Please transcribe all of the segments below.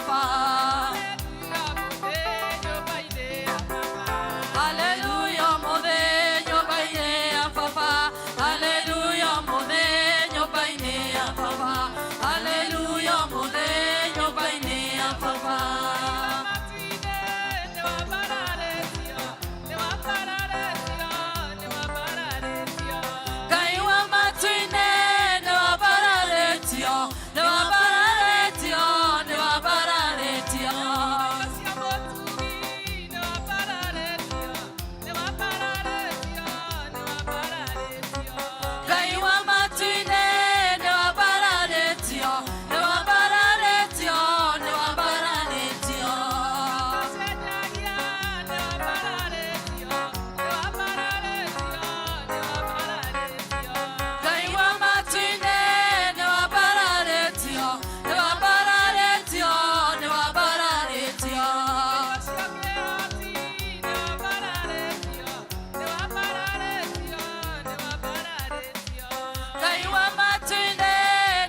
Baba. Hallelujah, mũthĩ nyũmba-inĩ ya Baba. Hallelujah, mũthĩ nyũmba-inĩ ya Baba. Hallelujah, mũthĩ nyũmba-inĩ ya Baba. Ngai wa matu-inĩ nĩwambararĩtio, nĩwambararĩtio, nĩwambararĩtio. Ngai wa matu-inĩ nĩwambararĩtio, nĩwambararĩtio, nĩwambararĩtio. Ngai wa matu-inĩ nĩwambararĩtio, nĩwambararĩtio, nĩwambararĩtio. Ngai wa matu-inĩ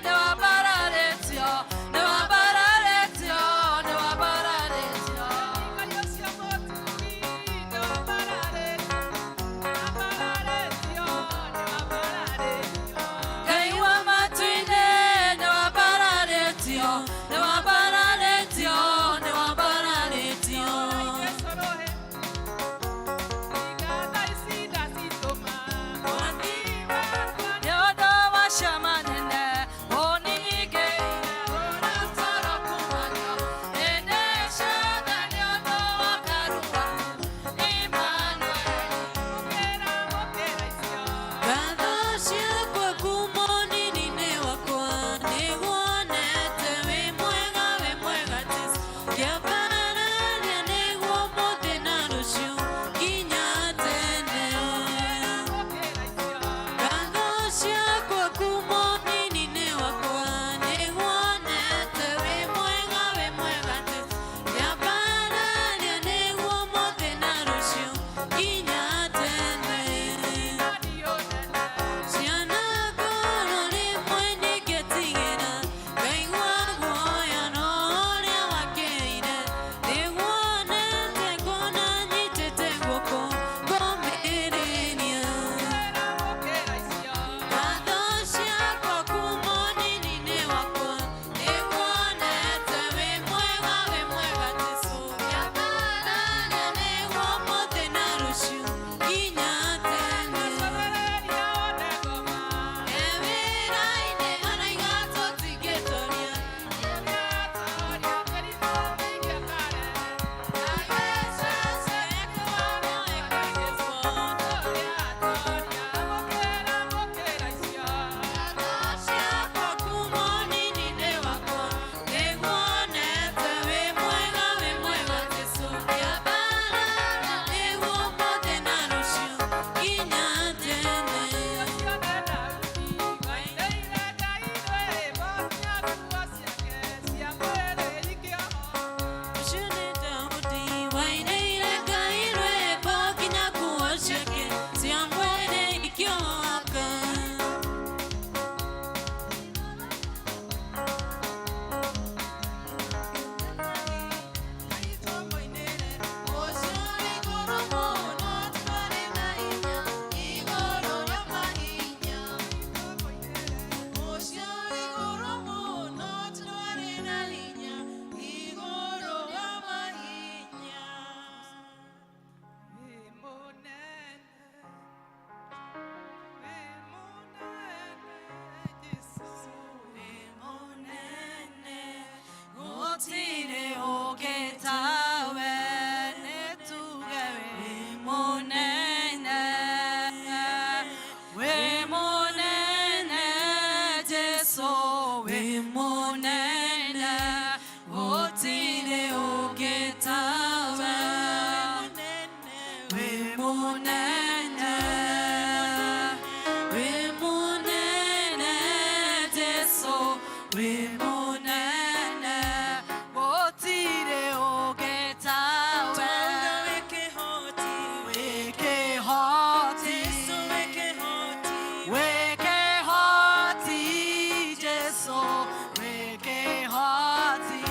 nĩwambararĩtio, nĩwambararĩtio, nĩwambararĩtio. Ngai wa matu-inĩ nĩwambararĩtio, nĩwambararĩtio, nĩwambararĩtio. Nĩ ũndũ wa ciama nene ũningĩire, ũratoro kumanio hĩndĩ ciothe nĩ ũndũ wa karua Emmanuel. Ngatho ciakwa kuma ũnini-inĩ wakwa nĩwonete wĩ mwega wĩ mwega Jesũ ngĩambararia nĩguo ũmũthĩ na rũciũ nginya tene. Ngatho ciakwa kuma ũnini-inĩ wakwa nĩwonete wĩ mwega wĩ mwega Jesũ ngĩambararia nĩguo ũmũthĩ na rũciũ nginya tene. Ciana ngoro rĩmwe ningĩtigĩra ngaigua guoya no ũrĩa wakĩire nĩwonete ngona nyitĩte guoko ngũmĩrĩria. Ngatho ciakwa kuma ũnini-inĩ wakwa nĩwonete wĩ mwega wĩ mwega Jesũ ngĩambararia nĩguo ũmũthĩ na rũciũ nginya tene. Ewĩra-inĩ araiga tũtingĩtoria. Ciakwa kuma ũnini-inĩ wakwa nĩwonete wĩ mwega wĩ mwega Jesũ ngĩambararia nĩguo ũmũthĩ na rũciũ nginya tene. Ũcio nĩ Daudi wainĩire Ngai rwĩmbo nginya nguo ciake cia mwĩrĩ ikĩohoka. Gũtirĩ ũngĩ tawe, nĩtuge wĩ mũnene. Wĩ mũnene Jesũ, wĩ mũnene, gũtirĩ ũngĩ tawe. Wĩ mũnene, wĩ mũnene Jesũ, wĩ mũnene, gũtirĩ ũngĩ tawe. Wĩ kĩhoti, wĩ kĩhoti Jesũ, wĩ kĩhoti,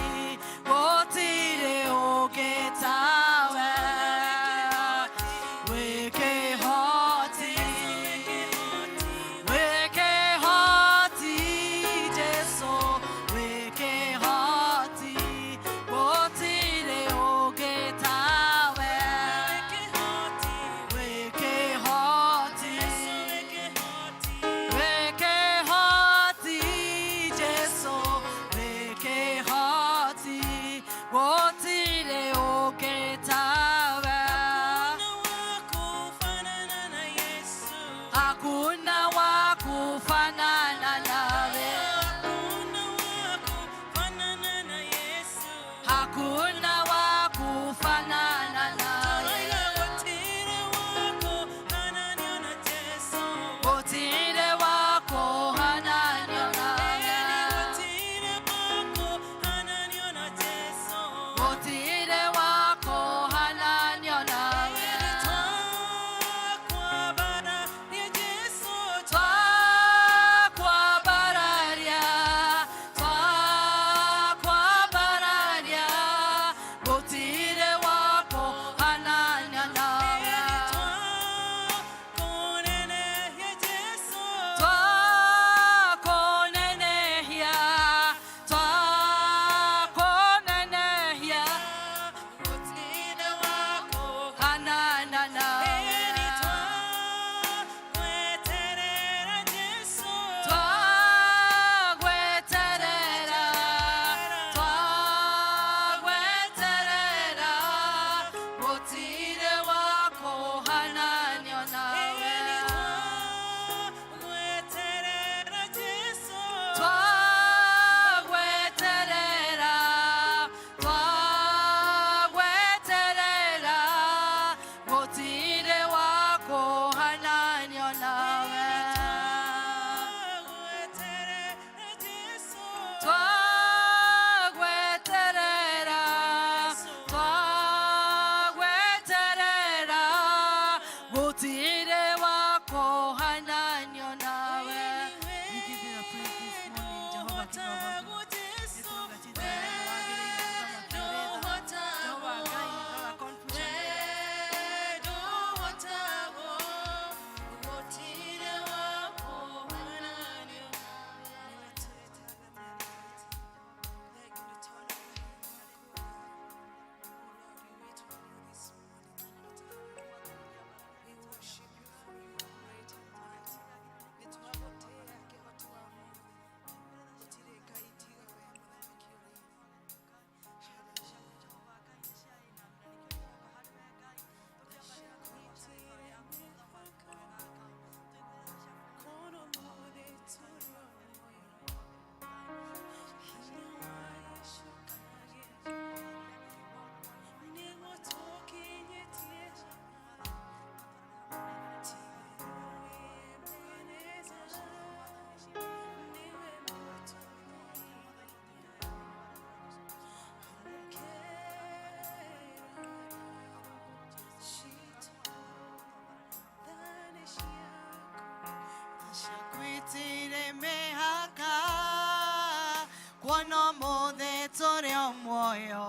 Tũrĩ o muoyo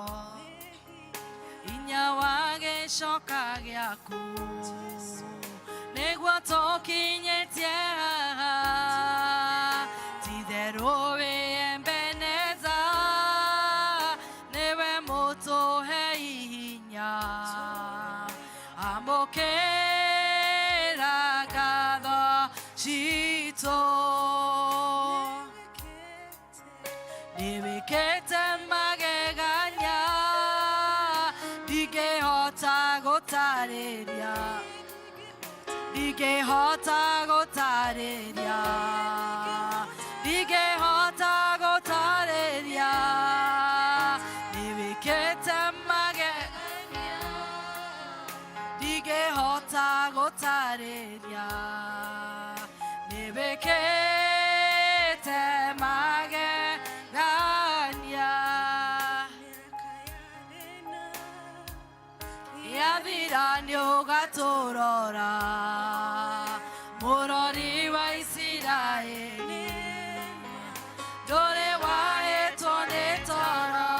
inya wa gĩcoka gĩaku nĩguo tũkinyĩtie haha titherũ wĩ Ebeneza nĩwe mũtũhei hinya amũkĩra ngatho citũ nĩwĩkĩte magegania ndingĩhota gũtarĩria ndingĩhota gũtarĩria ndingĩhota gũtarĩria nĩwĩkĩte magegania ndingĩhota gũtarĩria nĩwĩkĩte magegania yathira nĩũgatũrora mũrori wa Isiraeli ndũrĩ wahĩtwo nĩ toro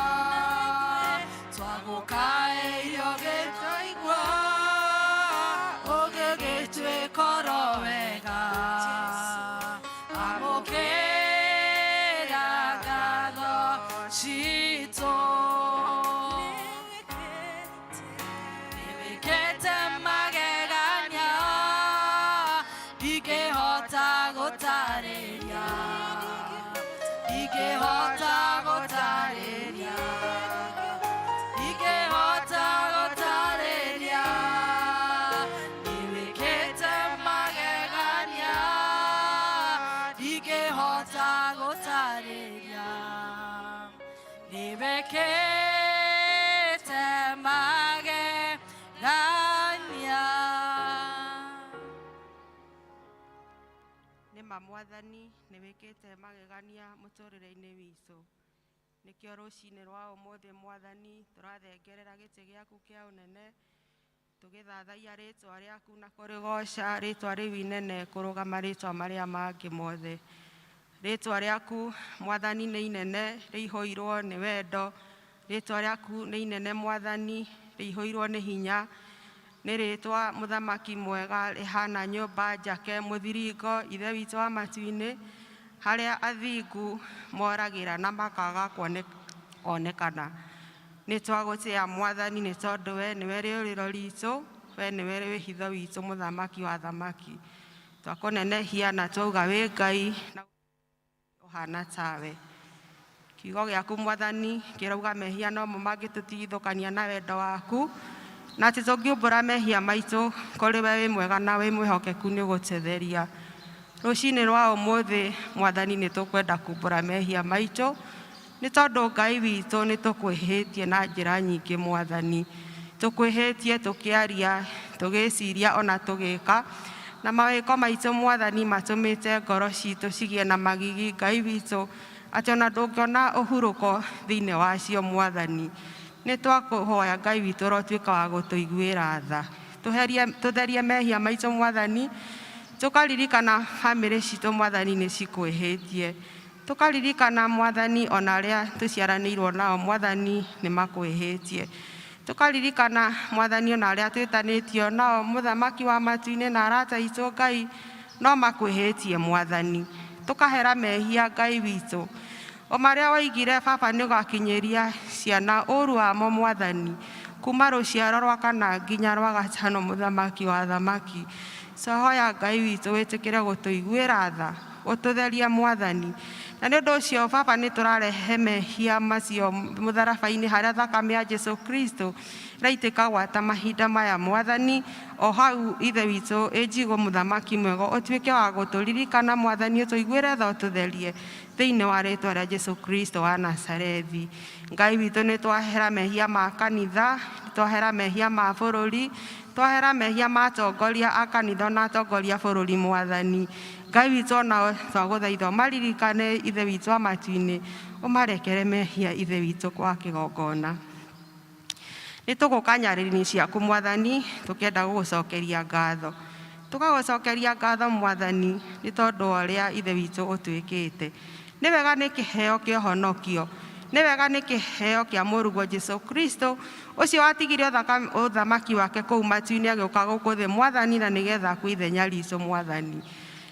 twagũkaĩirio gĩtwaigua ũgĩgĩtuĩka oro wega amũkĩra ngatho citũ nĩwĩkĩte magegania ndingĩhota gũtarĩria ndingĩhota gũtarĩria ndingĩhota gũtarĩria nĩwĩkĩte magegania ndingĩhota gũtarĩria nĩwĩkĩte magegania. Nĩ ma Mwathani nĩ wĩkĩte magegania mũtũrĩre-inĩ witũ nĩkĩo rũcinĩ rwa ũmũthĩ Mwathani tũrathengerera gĩtĩ gĩaku kĩa ũnene tũgĩthathaiya rĩtwa rĩaku na kũrĩgoca rĩtwa rĩu inene kũrũgama rĩtwa marĩa mangĩ mothe. Rĩtwa rĩaku Mwathani nĩ inene rĩihũirwo nĩ wendo rĩtwa rĩaku nĩ inene Mwathani rĩihũirwo nĩ hinya nĩ rĩtwa mũthamaki mwega rĩhana nyũmba njake mũthiringo ithe witũ wa matu-inĩ harĩa athingu moragĩra na makaga kuonekana. Nĩ twagũtĩa Mwathani nĩ tondũ we nĩwe rĩũrĩro ritũ we nĩwe wĩhitho witũ mũthamaki wa thamaki twakũnenehia na twauga wĩ Ngai na ũhana tawe. Kiugo gĩaku Mwathani kĩrauga mehia nomo mangĩtũtigithũkania na wendo waku na atĩ tũngiumbũra mehia maitũ kũrĩ we wĩ mwega na wĩ mwĩhokeku nĩ ũgũtũtheria. Rũcinĩ rwa ũmũthĩ Mwathani nĩ tũkwenda kumbũra mehia maitũ nĩ tondũ Ngai witũ nĩ tũkwĩhĩtie na njĩra nyingĩ Mwathani tũkwĩhĩtie tũkĩaria tũgĩciria ona tũgĩka na mawĩko maitũ Mwathani matũmĩte ngoro citũ cigĩe na magigi Ngai witũ atĩ ona ndũngĩona ũhurũko thĩinĩ wacio Mwathani. Nĩ twakũhoya Ngai witũ ũrotuĩka wa gũtũiguĩra tha tũtherie mehia maitũ Mwathani tũkaririkana bamĩrĩ citũ Mwathani nĩ cikwĩhĩtie tũkaririkana Mwathani ona arĩa tũciaranĩirwo nao Mwathani nĩ makwĩhĩtie tũkaririkana Mwathani ona arĩa twĩtanĩtio nao mũthamaki wa matu-inĩ na arata aitũ Ngai no makwĩhĩtie Mwathani tũkahera mehia Ngai witũ o marĩa waigire baba nĩ ũgakinyĩria ciana ũru wamo Mwathani kuma rũciaro rwa kana nginya rwa gatano mũthamaki wa thamaki twahoya Ngai witũ wĩtĩkĩre gũtũiguĩra tha ũtũtherie Mwathani na nĩ ũndũ ũcio baba nĩ tũrarehe mehia macio mũtharaba-inĩ harĩa thakame ya Jesu Kristo ĩraitĩka gwata mahinda maya Mwathani o hau ithe witũ ĩnjigũ mũthamaki mwega ũtuĩke wa gũtũririkana Mwathani ũtũiguĩre tha ũtũtherie thĩinĩ wa rĩtwa rĩa Jesu Kristo wa Nazarethi. Ngai witũ nĩ twahera mehia ma kanitha nĩ twahera mehia ma bũrũri twahera mehia ma atongoria a kanitha na atongoria a bũrũri Mwathani Ngai witũ onao twagũthaitha ũmaririkane ithe witũ wa matu-inĩ ũmarekere mehia ithe witũ kwa kĩgongona. Nĩ tũgũka nyarĩrĩ-inĩ ciaku Mwathani tũkĩenda gũgũcokeria ngatho tũgagũcokeria ngatho Mwathani nĩ tondũ wa ũrĩa ithe witũ ũtwĩkĩte. Nĩ wega nĩ kĩheo kĩa ũhonokio Nĩ wega nĩ kĩheo kĩa mũrũguo Jesu Kristo ũcio watigire ũthamaki wake kũu matu-inĩ agĩũka gũkũ thĩ mwathani na nĩgetha akue ithenya ritũ mwathani.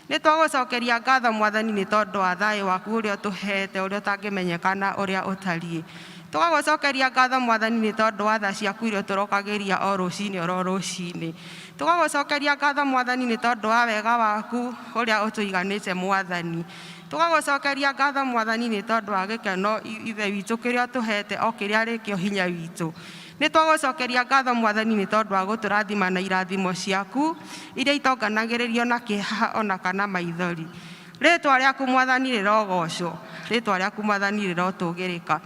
Nĩ twagũcokeria ngatho mwathani nĩ tondũ wa thayũ waku ũrĩa ũtũhete ũrĩa ũtangĩmenyekana ũrĩa ũtariĩ. Tũgagũcokeria ngatho mwathani nĩ tondũ wa tha ciaku iria ũtũrokagĩria o rũcinĩ oro rũcinĩ. Tũgagũcokeria ngatho mwathani nĩ tondũ wa wega waku ũrĩa ũtũiganĩte mwathani. Tũgagũcokeria ngatho mwathani nĩ tondũ wa gĩkeno ithe witũ kĩrĩa ũtũhete o kĩrĩa arĩkĩo hinya witũ. Nĩ twagũcokeria ngatho mwathani nĩ tondũ wa gũtũrathima na irathimo ciaku iria itonganagĩrĩrio na kĩeha ona kana maithori. Rĩtwa rĩaku mwathani rĩrogocwo, rĩtwa rĩaku mwathani rĩrotũgĩrĩka.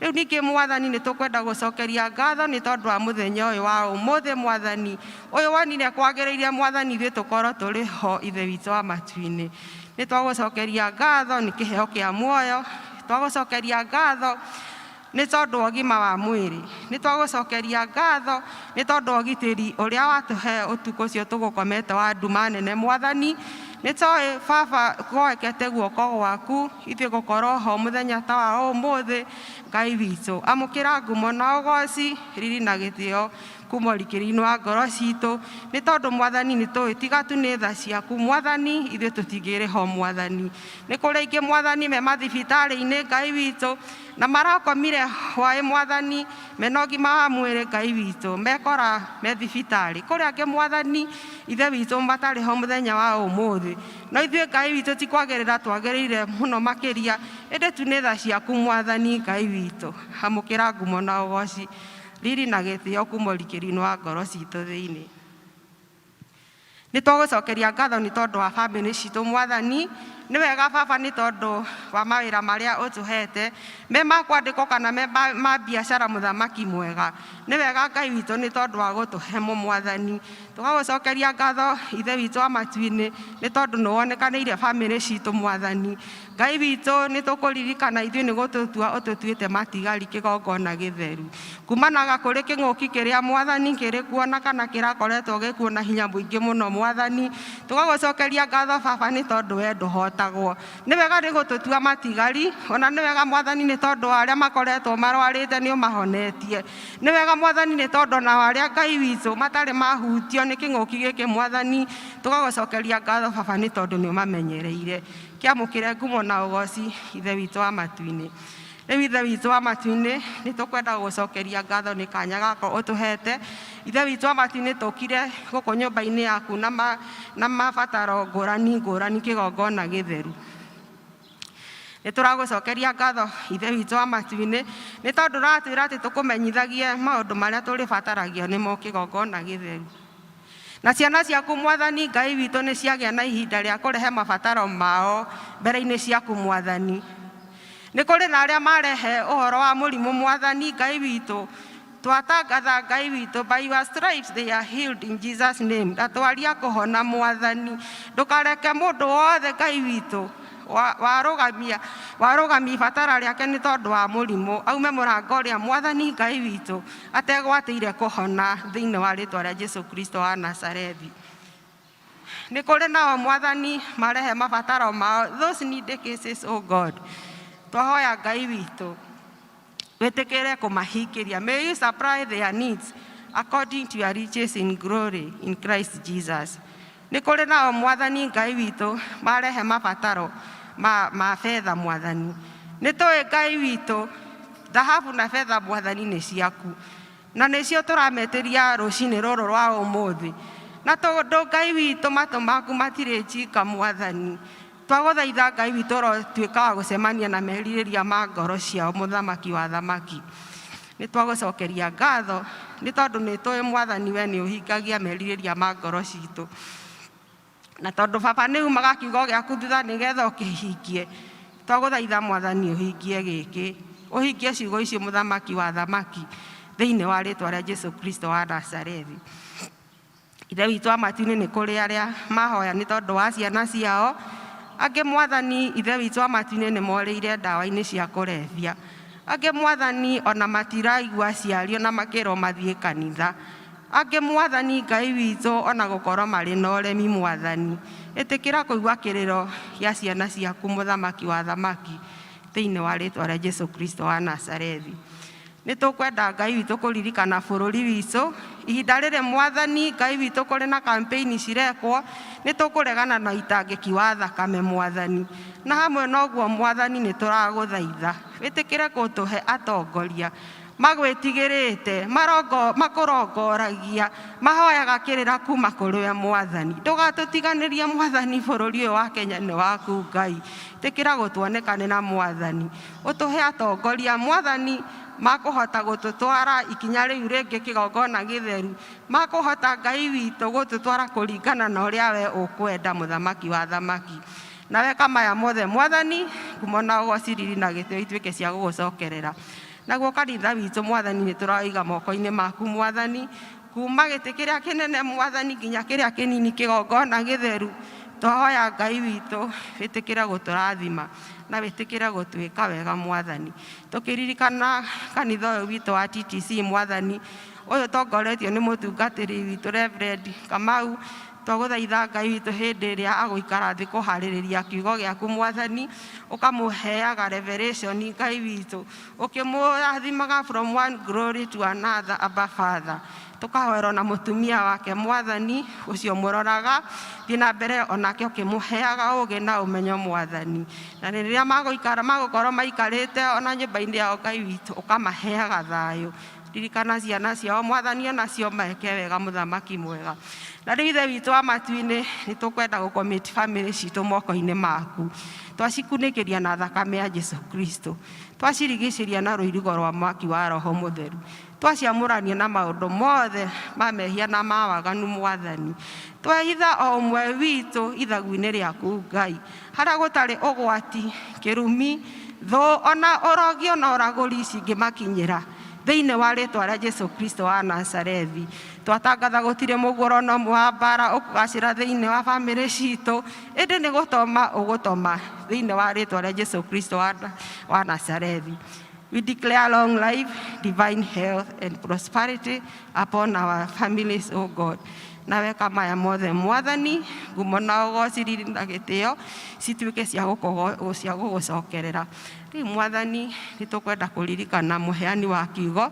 Rĩu ningĩ mwathani nĩ tũkwenda gũcokeria ngatho nĩ tondũ wa mũthenya ũyũ wa ũmũthĩ mwathani ũyũ wonire kwagĩrĩire mwathani ithuĩ tũkorwo tũrĩ ho ithe witũ wa matu-inĩ. Nĩ twagũcokeria ngatho nĩ kĩheo kĩa muoyo, twagũcokeria ngatho nĩ tondũ wa ũgima wa mwĩrĩ, nĩ twagũcokeria ngatho nĩ tondũ wa ũgitĩri ũrĩa watũhe ũtukũ ũcio tũgũkomete wa nduma nene mwathani. Nĩ toĩ baba kwoekete guoko gwaku ithuĩ gũkorwo ho mũthenya ta wa ũmũthĩ. Ngai witũ amũkĩra ngumo na ũgoci riri na gĩtĩo kuma ũrikĩru-inĩ wa ngoro citũ nĩ tondũ mwathani nĩ tũĩ tiga tu nĩ tha ciaku mwathani ithuĩ tũtingĩrĩ ho mwathani. Nĩ kũrĩ aingĩ mwathani me mathibitarĩ-inĩ Ngai witũ na marakomire hwaĩ mwathani mena ũgima wa mwĩrĩ Ngai witũ mekora me thibitarĩ. Kũrĩ angĩ mwathani ithe witũ matarĩ ho mũthenya wa ũmũthĩ, no ithuĩ Ngai witũ ti kwagĩrĩra twagĩrĩire mũno makĩria, ĩndĩ tu nĩ tha ciaku mwathani Ngai witũ. Amũkĩra ngumo na ũgoci riri na gĩtĩo kuma ũrikĩru-inĩ wa ngoro citũ thĩinĩ. Nĩ twagũcokeria ngatho nĩ tondũ wa bamĩrĩ citũ mwathani. Nĩ wega baba nĩ tondũ wa mawĩra marĩa ũtũhete me ma kwandĩkwo kana me ma biacara mũthamaki mwega. Nĩ wega Ngai witũ nĩ tondũ wa gũtũhe mo mwathani. Tũgagũcokeria ngatho ithe witũ wa matu-inĩ nĩ tondũ nĩ wonekanĩire bamĩrĩ citũ mwathani. Ngai witũ nĩ tũkũririkana ithuĩ nĩ gũtũtua ũtũtuĩte matigari kĩgongona gĩtheru kumanaga kũrĩ kĩng'ũki kĩrĩa mwathani kĩrĩ kuona kana kĩrakoretwo gĩkuo na hinya mũingĩ mũno mwathani. Tũgagũcokeria ngatho baba nĩ tondũ we ndũhotagwo. Nĩ wega nĩ gũtũtua matigari, ona nĩ wega mwathani nĩ tondũ wa arĩa makoretwo marwarĩte nĩ ũmahonetie. Nĩ wega mwathani nĩ tondũ ona wa arĩa Ngai witũ matarĩ mahutio nĩ kĩng'ũki gĩkĩ mwathani. Tũgagũcokeria ngatho baba nĩ tondũ nĩ ũmamenyereire. Kĩamũkĩre ngumo na ũgoci ithe witũ wa matu-inĩ. Rĩu ithe witũ wa matu-inĩ nĩ tũkwenda gũgũcokeria ngatho nĩ kanya gaka ũtũhete. Ithe witũ wa matu-inĩ tũkire gũkũ nyũmba-inĩ yaku na mabataro ngũrani ngũrani kĩgongona gĩtheru. Nĩ tũragũcokeria ngatho ithe witũ wa matu-inĩ nĩ tondũ ũratwĩra atĩ tũkũmenyithagie maũndũ marĩa tũrĩbataragio nĩmo kĩgongona gĩtheru. Na ciana ciaku mwathani Ngai witũ nĩ ciagĩa na ihinda rĩa kũrehe mabataro mao mbere-inĩ ciaku mwathani. Nĩ kũrĩ na arĩa marehe ũhoro wa mũrimũ mwathani Ngai witũ twatangatha Ngai witũ by your stripes they are healed in Jesus name. Na twaria kũhona mwathani, ndũkareke mũndũ wothe Ngai witũ warũgamia ibatara rĩake nĩ tondũ wa mũrimũ aume mũrango ũrĩa mwathani Ngai witũ ategwatĩire kũhona thĩinĩ wa rĩtwa rĩa Jesu Kristo wa Nazarethi. Nĩ kũrĩ nao mwathani marehe mabataro mao, those needy cases, oh God. Twahoya Ngai witũ wĩtĩkĩre kũmahingĩria. May you supply their needs according to your riches in glory in Christ Jesus. Nĩ kũrĩ nao mwathani Ngai witũ marehe mabataro ma betha mwathani. Nĩ tũĩ Ngai witũ thahabu na betha mwathani nĩ ciaku, na nĩcio tũrametĩria rũcinĩ rũrũ rwa ũmũthĩ. Na tondũ Ngai witũ matũ maku matirĩ njika mwathani, twagũthaitha Ngai witũ ũrotuĩka wa gũcemania na merirĩria ma ngoro ciao mũthamaki wa thamaki. Nĩ twagũcokeria ngatho nĩ tondũ nĩ tũĩ mwathani we nĩ ũhingagia merirĩria ma ngoro citũ. Na tondũ baba nĩ umaga kiugo gĩaku thutha nĩgetha ũkĩhingie, twagũthaitha mwathani ũhingie gĩkĩ, ũhingie ciugo icio mũthamaki wa thamaki thĩinĩ wa rĩtwa rĩa Jesu Kristo wa Nazarethi. Ithe witũ wa matu-inĩ nĩ kũrĩ arĩa mahoya nĩ tondũ wa ciana ciao, angĩ mwathani ithe witũ wa matu-inĩ nĩ morĩire ndawa-inĩ cia kũrebia, angĩ mwathani ona matiraigua aciari ona makĩrwo mathiĩ kanitha, angĩ mwathani Ngai witũ ona gũkorwo marĩ na ũremi mwathani. Ĩtĩkĩra kũigua kĩrĩro gĩa ciana ciaku mũthamaki wa thamaki. Thĩinĩ wa rĩtwa rĩa Jesu Kristo wa Nazarethi, nĩ tũkwenda Ngai witũ kũririkana bũrũri witũ ihinda rĩrĩ. Mwathani Ngai witũ, kũrĩ na campaign cirekwo, nĩ tũkũregana na itangĩki wa thakame, Mwathani. Na hamwe noguo, Mwathani, nĩ tũragũthaitha wĩtĩkĩre gũtũhe atongoria magwĩtigĩrĩte, marongo makũrongoragia, mahoyaga kĩrĩra kuma kũrĩ we. Mwathani, ndũgatũtiganĩrie. Mwathani, bũrũri ũyũ wa Kenya nĩ waku. Ngai, tĩkĩra gũtuonekanĩra. Mwathani, ũtũhe atongoria, Mwathani, makũhota gũtũtwara ikinya rĩu rĩngĩ kĩgongona gĩtheru, makũhota, Ngai witũ, gũtũtwara kũringana na ũrĩa we ũkwenda, mũthamaki wa thamaki. Na weka maya mothe, Mwathani, ngumo na ũgoci, riri na gĩtĩo ituĩke cia gũgũcokerera. Naguo kanitha witũ, Mwathani, nĩ tũroiga moko-inĩ maku, Mwathani, kuma gĩtĩ kĩrĩa kĩnene, Mwathani, nginya kĩrĩa kĩnini kĩgongona gĩtheru. Twahoya, Ngai witũ, wĩtĩkĩre gũtũrathima na wĩtĩkĩre gũtwĩka wega. Mwathani, tũkĩririkana kanitha ũyũ witũ wa TTC, Mwathani, ũyũ tongoretio nĩ mũtungatĩri witũ Reverend Kamau, twagũthaitha, Ngai witũ, hĩndĩ ĩrĩa agũikara thĩ kũharĩrĩria kiugo gĩaku, Mwathani, ũkamũheaga revelation, Ngai witũ, ũkĩmũrathimaga from one glory to another. Abba Father, tũkahoerwo na mũtumia wake, Mwathani, ũcio mũroraga, thiĩ na mbere onake ũkĩmũheaga ũũgĩ na ũmenyo, Mwathani. Na rĩrĩa magũikara, magũkorwo maikarĩte ona nyũmba-inĩ yao, Ngai witũ, ũkamaheaga thayũ. Ririkana ciana ciao, Mwathani, onacio meke wega, mũthamaki mwega. Na rĩu, Ithe witũ wa matu-inĩ, nĩ tũkwenda gũcommit family citũ moko-inĩ maku. Twacikunĩkĩria na thakame ya Jesu Kristo, twacirigicĩria na rũirigo rwa mwaki wa Roho Mũtheru, twaciamũrania na maũndũ mothe ma mehia na ma waganu. Mwathani, twehitha o ũmwe witũ ithagu-inĩ rĩaku, Ngai, harĩa gũtarĩ ũgwati, kĩrumi, thũ, ona ũrogi, ona ũragũri cingĩmakinyĩra. Thĩinĩ wa rĩtwa rĩa Jesu Kristo wa Nazarethi, twatangatha gũtirĩ mũgũro no wa mbara ũkũgacĩra thĩinĩ wa bamĩrĩ citũ, ĩndĩ nĩ gũtoma ũgũtoma thĩinĩ wa rĩtwa rĩa Jesu Kristo wa Nazarethi. We declare long life, divine health and prosperity upon our families, O God. Na weka maya mothe, Mwathani, ngumo na ũgoci, riri na gĩtĩo cituĩke cia gũgũcokerera. Rĩu, Mwathani, nĩ tũkwenda kũririkana mũheani wa kiugo,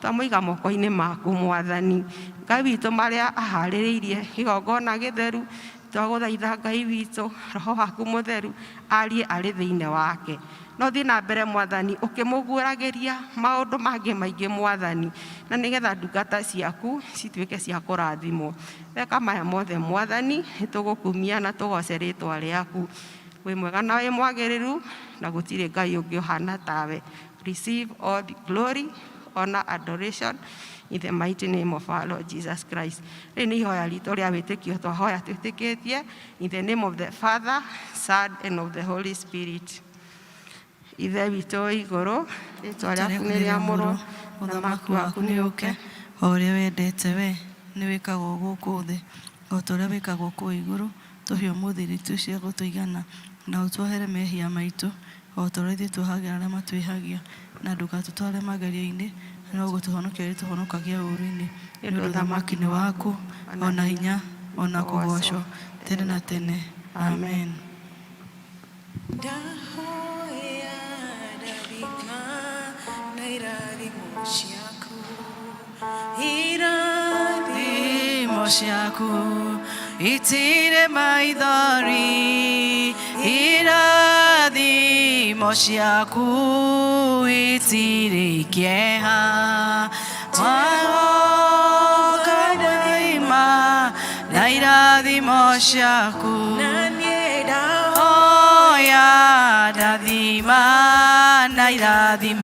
twamũiga moko-inĩ maku, Mwathani Ngai witũ, marĩa aharĩrĩirie igongona gĩtheru. Twagũthaitha, Ngai witũ, Roho waku Mũtheru arie arĩ thĩinĩ wake. No thiĩ na mbere, Mwathani, ũkĩmũguũragĩria maũndũ mangĩ maingĩ, Mwathani, na nĩgetha ndungata ciaku cituĩke cia kũrathimwo. Weka maya mothe, Mwathani, nĩ tũgũkumia na tũgoce rĩtwa rĩaku. Wĩ mwega na wĩ mwagĩrĩru, na gũtirĩ Ngai ũngĩ ũhana tawe. Receive all the glory, honor, adoration in the mighty name of our Lord Jesus Christ. Rĩu nĩ ihoya ritũ rĩa wĩtĩkio, twahoya twĩtĩkĩtie in the name of the Father, Son and of the Holy Spirit. Ithe witũ wĩ igũrũ, rĩtwa rĩaku nĩ rĩamũrwo, ũthamaki waku nĩ ũke, o ũrĩa wendete we nĩ wĩkagwo gũkũ thĩ o ta ũrĩa wĩkagwo kũu igũrũ. Tũhe ũmũthĩ irio itũ cia gũtũigana, na ũtuohere mehia maitũ o ta ũrĩa ithuĩ tuohagĩra arĩa matwĩhagia, na ndũgatũtware magerio-inĩ, no gũtũhonokia ũrĩtũhonokagia ũũru-inĩ, nĩ ũndũ ũthamaki nĩ waku, ona hinya, ona kũgoocwo tene na tene. Amen. Ndahoya ndathima na irathimo ciaku, irathimo irathimo ciaku itirĩ maithori, irathimo ciaku itirĩ kĩeha. Mahoka ndaima na irathimo ciaku. Na niĩ ndahoya hoya ndathima na irathimo.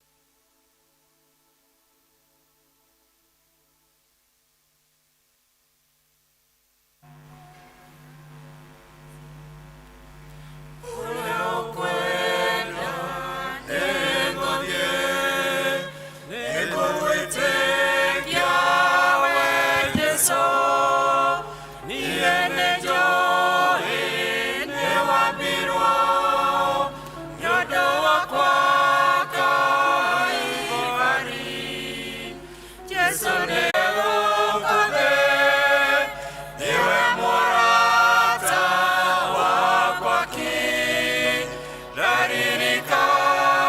Ririkana.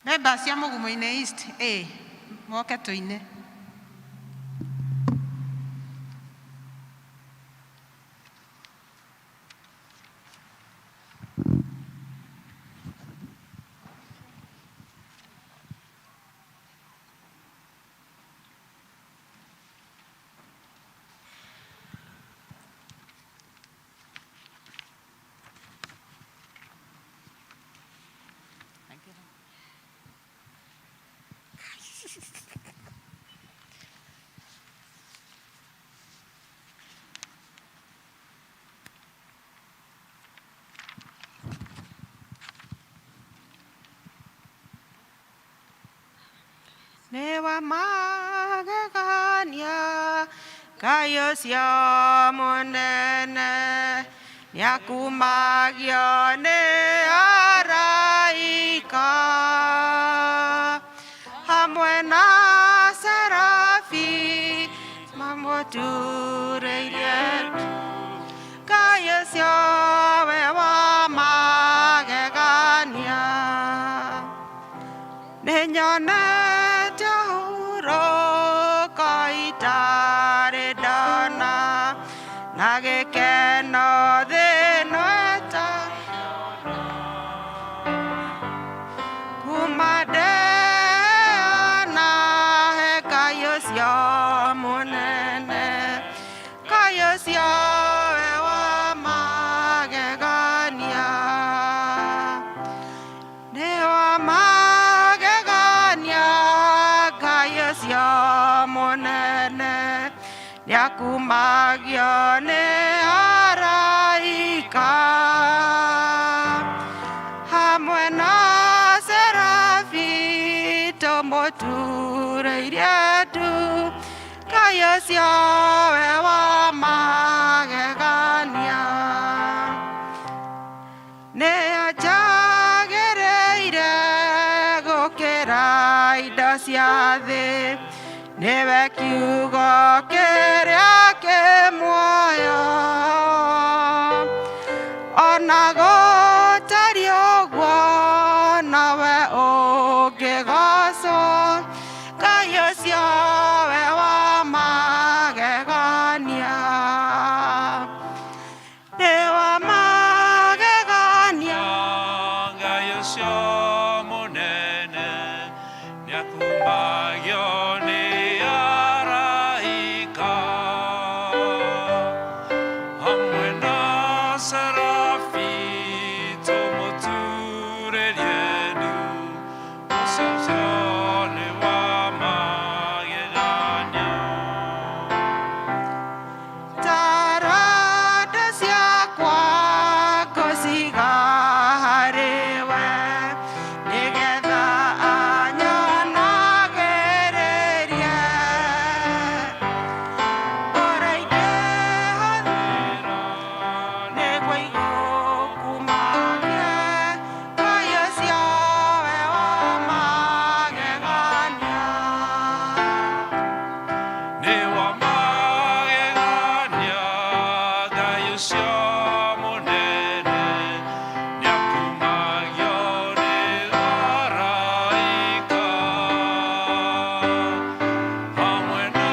Members cia Mugumo-inĩ East A moke tũine. Nĩ wa magegania Ngai ũcio mũnene nĩakumagio nĩ araika hamwe na serafi mamũturĩirie. Ngai ũcio we wa magegania nĩnyonete hurũko itarĩ ndona na gĩkeno thĩ-ĩno kuma ndeona he Ngai ũcio mũnene. Ngai ũcio we wa magegania nĩ wa magegania Ngai ũcio mũnene nĩakumagio nĩ araika hamwe na serafi tũmũturĩirie ndu. Ngai ũcio we wa magegania nĩ anjagĩrĩire gũkĩra indo cia thĩ nĩwe kiugo kĩrĩa kĩ muoyo ona gũtariĩ ũguo nowe ũngĩgocwo. Ngai ũcio we wa magegania nĩ wa magegania. Ngai ũcio mũnene nĩakumagio nĩ araika hamwe na serafi tũmũturĩrie ndu. Ũcio nĩ wa magegania. Taranda ciakwa ngũciga harĩ we nĩgetha anyonagĩrĩrie ũrĩa ingĩhũthĩra nĩguo igũkumagie. Ngai ũcio we wa magegania Nĩ wa magegania Ngai ũcio mũnene nĩakumagio nĩ araika hamwe na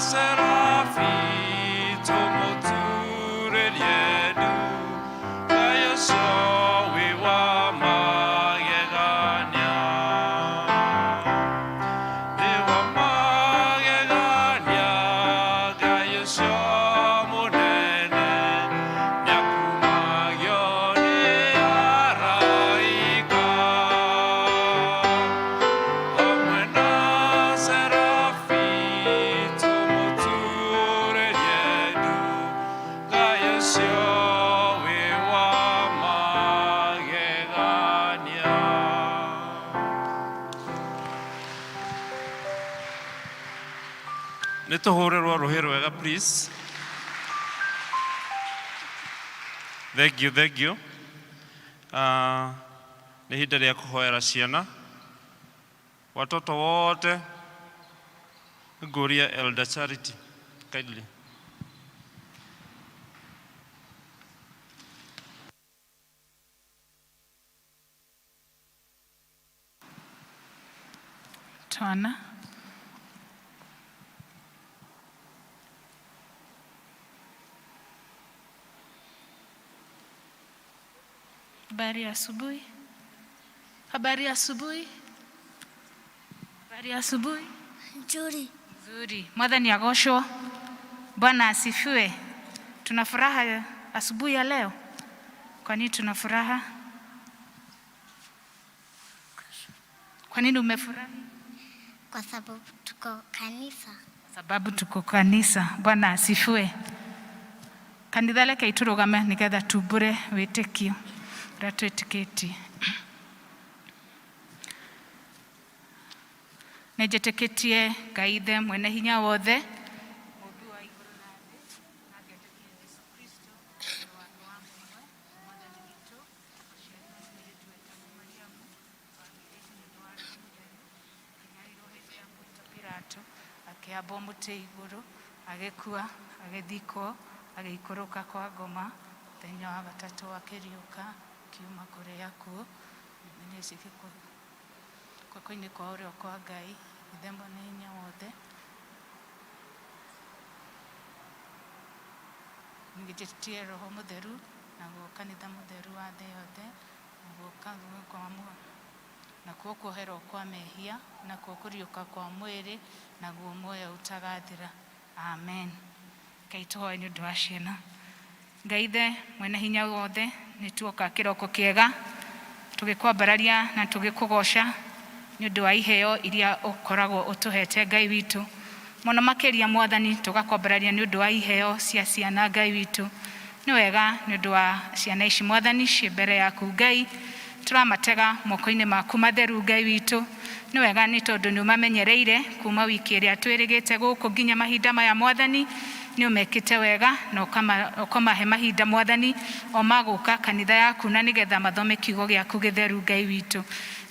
serafi tũmũturĩrie ndu. Ngai ũcio wĩ wa magegania nĩ wa magegania Ngai ũcio mũnene nĩakumagio nĩ araika hamwe na serafi tũmũturĩrie ndu. Ngai ũcio wĩ wa magegania. Nĩ tũhũrĩrwo rũhĩ rwega, please. Thank you, thank you. Nĩ ihinda rĩa kũhoera ciana watoto wote. Ngũria Elder Charity, kindly. Twana. Habari ya asubuhi. Habari ya asubuhi. Habari ya asubuhi. Nzuri. Nzuri. Mwathani agocwo. Bwana asifiwe. Tuna furaha asubuhi ya leo. Kwa nini tuna furaha? Kwa nini umefurahi? Kwa sababu tuko kanisa. Sababu tuko kanisa. Bwana asifiwe. Kanitha reke iturugame nigetha tumbure wĩtĩkio ũrĩa twĩtĩkĩtie. Nĩ njĩtĩkĩtie Ngai Ithe mwene hinya wothe, Mũũmbi wa igũrũ na thĩ, na ngetĩkia Jesũ Kristo, Mũrũ wake wa mũmwe, Mwathani witũ, ũciarirwo nĩ mũirĩtu wetagwo Mariamu, wagĩire nĩ ũndũ wa Roho Mũtheru, akĩnyarirwo hĩndĩ ya Pontio Pilato, akĩambwo mũtĩ igũrũ, agĩkua, agĩthikwo, agĩikũrũka kwa ngoma, mũthenya wa gatatũ akĩriũka, akiuma kũrĩ akuũ, guoko-inĩ kwa ũrĩo kwa Ngai, Ithe mwene hinya wothe. Nĩnjĩtĩkĩtie Roho Mũtheru, naguo kanitha mũtheru wa thĩ yothe, naguo nakuo kuoherwo kwa mehia, nakuo kũriũka kwa mwĩrĩ, naguo muoyo ũtagathira. Amen. Ngai tũhoe nĩ ũndũ wa ciana. Ngai Ithe mwene hinya wothe, nĩ tuoka kĩroko kĩega tũgĩkwambararia na tũgĩkũgoca nĩ ũndũ wa iheo iria ũkoragwo ũtũhete Ngai witũ. Mũno makĩria Mwathani tũgakwambararia nĩ ũndũ wa iheo cia ciana Ngai witũ. Nĩ wega nĩ ũndũ wa ciana ici Mwathani ciĩ mbere yaku Ngai, tũramatega moko-inĩ maku matheru Ngai witũ. Nĩ wega nĩ tondũ nĩ ũmamenyereire kuma wiki ĩrĩa twĩrĩgĩte gũkũ nginya mahinda maya Mwathani, nĩ ũmekĩte wega na ũkamahe mahinda Mwathani o magũka kanitha yaku na nĩgetha mathome kiugo gĩaku gĩtheru Ngai witũ.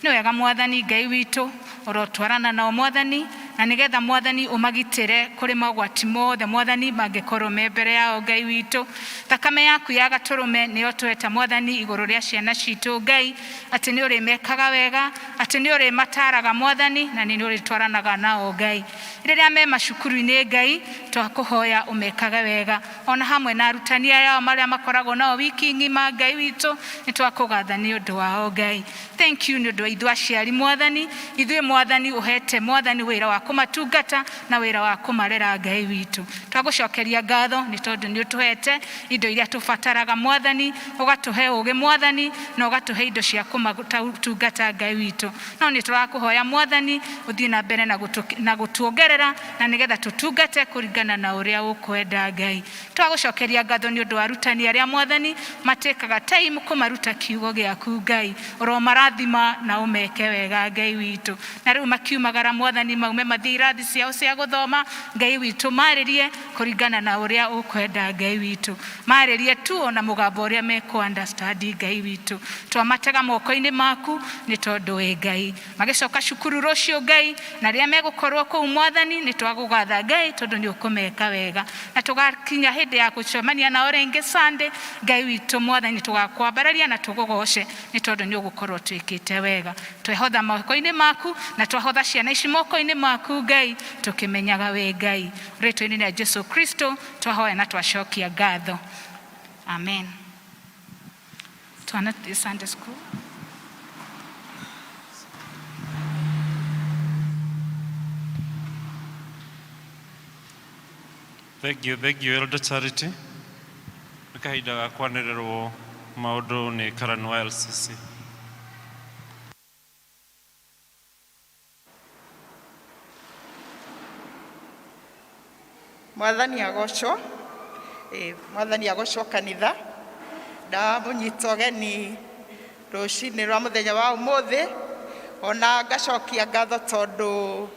Nĩ wega Mwathani Ngai witũ ũrotwarana nao Mwathani, na nĩgetha Mwathani ũmagitĩre kũrĩ mogwati mothe Mwathani mangĩkorwo me mbere yao Ngai witũ. Thakame yaku ya gatũrũme nĩyo tweta Mwathani igũrũ rĩa ciana citũ Ngai, atĩ nĩ ũrĩmekaga wega, atĩ nĩ ũrĩmataraga Mwathani, na nĩ ũrĩtwaranaga nao Ngai. Rĩrĩa me macukuru-inĩ Ngai, twakũhoya ũmekage wega, ona hamwe na arutani aya ao marĩa makoragwo nao wiki ng'ima Ngai witũ, nĩ twakũgatha nĩ ũndũ wao Ngai. Thank you nĩ ũndũ wa ithuĩ aciari Mwathani, ithuĩ Mwathani ũhete Mwathani wĩra wa kũmatungata na wĩra wa kũmarera Ngai witũ. Twagũcokeria ngatho nĩ tondũ nĩ ũtũhete indo iria tũbataraga Mwathani, ũgatũhe ũũgĩ Mwathani, na ũgatũhe indo cia kũmatungata Ngai witũ. No nĩ tũrakũhoya Mwathani ũthiĩ na mbere na gũtuongerera na nĩgetha tũtungate kũringana na ũrĩa ũkwenda Ngai. Twagũcokeria ngatho nĩ ũndũ wa arutani arĩa Mwathani matĩkaga time kũmaruta kiugo gĩaku Ngai, ũromarathima na ũmeke wega Ngai witũ. Na rĩu makiumagara Mwathani maume mathiĩ irathi ciao cia gũthoma Ngai witũ, marĩrie kũringana na ũrĩa ũkwenda Ngai witũ, marĩrie tu ona mũgambo ũrĩa mekũ understand Ngai witũ. Twamatega moko-inĩ maku nĩ tondũ wĩ Ngai. Magĩcoka cukuru rũciũ Ngai, na rĩrĩa megũkorwo kũu Mwathani nĩ twagũgatha Ngai tondũ nĩ ũkũmeka wega. Na tũgakinya hĩndĩ ya gũcemania nao rĩngĩ Sunday Ngai witũ Mwathani tũgakwambararia na tũgũgoce nĩ tondũ nĩ ũgũkorwo twĩkĩte wega. Twehotha moko-inĩ maku na twahotha ciana ici moko-inĩ maku Ngai, tũkĩmenyaga wĩ Ngai. Rĩtwa-inĩ rĩa Jesu Kristo twahoya na twacokia ngatho. Amen. Twana Sunday school. Thank you, Elder Charity. Nĩ kahinda ga kwanĩrĩrwo maũndũ nĩ karani wa LCC. Mwathani agocwo. Mwathani agocwo kanitha. Ndamũnyita ũgeni rũcinĩ rwa mũthenya wa ũmũthĩ, ona ngacokia ngatho tondũ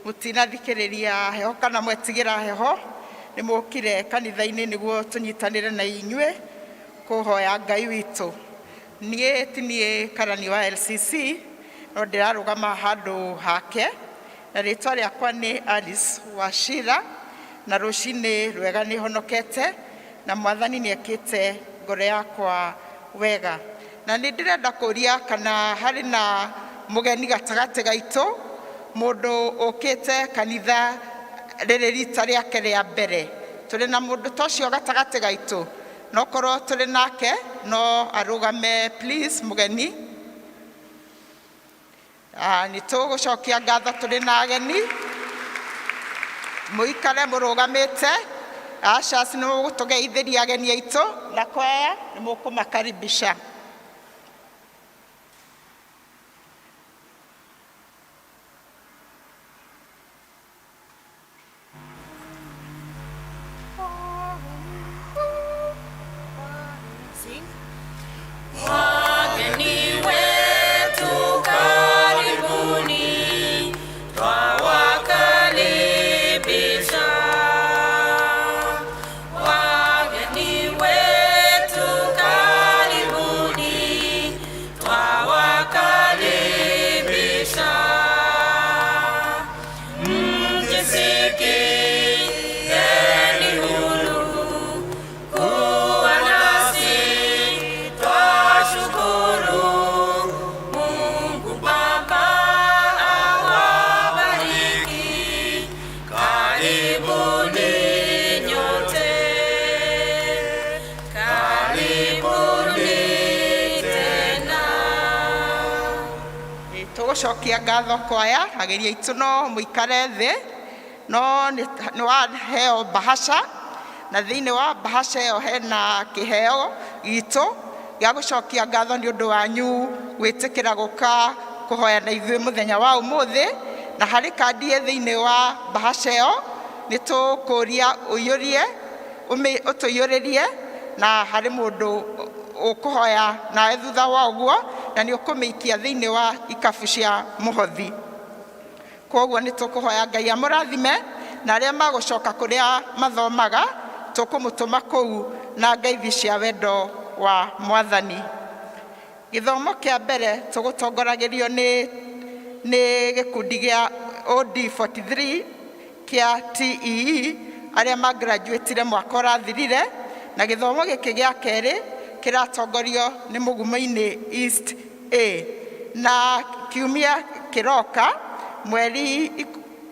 mũtinathikĩrĩria heho kana mwetigĩra heho, nĩ mũkire kanitha-inĩ nĩguo tũnyitanĩre na inyuĩ kũhoya Ngai witũ. Niĩ ti niĩ karani wa LCC, no ndĩrarũgama handũ hake, na rĩtwa rĩakwa nĩ Alice Wachira, na rũcinĩ rwega nĩ honokete, na Mwathani nĩ ekĩte ngoro yakwa wega. Na nĩ ndĩrenda kũria kana harĩ na mũgeni gatagatĩ gaitũ Mũndũ ũkĩte kanitha rĩrĩ rita rĩake rĩa mbere. Tũrĩ na mũndũ ta ũcio gatagatĩ gaitũ? No korwo tũrĩ nake, no arũgame, please. Mũgeni. Ah, nĩ tũgũcokia ngatho. Tũrĩ na ageni, mũikare mũrũgamĩte. Ushers, nĩ mũgũtũgeithĩria ageni aitũ, na kwaya nĩ mũkũmakaribisha. Wageni wetu karibuni, twawakaribisha. Wageni wetu karibuni, twawakaribisha. Mjisikieni huru kuwa nasi, twashukuru. Mungu Baba awabariki, karibuni nyote, karibuni tena. Tũgũcokia ngatho kwaya. Ageria aitũ, no mũikare thĩ. No nĩ waheo bahasha, na thĩinĩ wa bahasha ĩyo hena kĩheo gitũ gĩa gũcokia ngatho nĩ ũndũ wanyu gwĩtĩkĩra gũka kũhoya na ithuĩ mũthenya wa ũmũthĩ. Na harĩ kandi ĩ thĩinĩ wa bahasha ĩyo, nĩ tũkũria ũiyũrie, ũtũiyũrĩrie, na harĩ mũndũ ũkũhoya nawe thutha wa ũguo, na nĩ ũkũmĩikia thĩinĩ wa ikabu cia mũhothi. Koguo nĩ tũkũhoya Ngai amũrathime, na arĩa magũcoka kũrĩa mathomaga, tũkũmũtũma kũu na ngeithi cia wendo wa Mwathani. Gĩthomo kĩa mbere tũgũtongoragĩrio nĩ gĩkundi gĩa OD43 kĩa TEE, arĩa magraduatire mwaka ũrathirire, na gĩthomo gĩkĩ gĩa kerĩ kĩratongorio nĩ Mũgumo-inĩ East A. Na kiumia kĩroka, mweri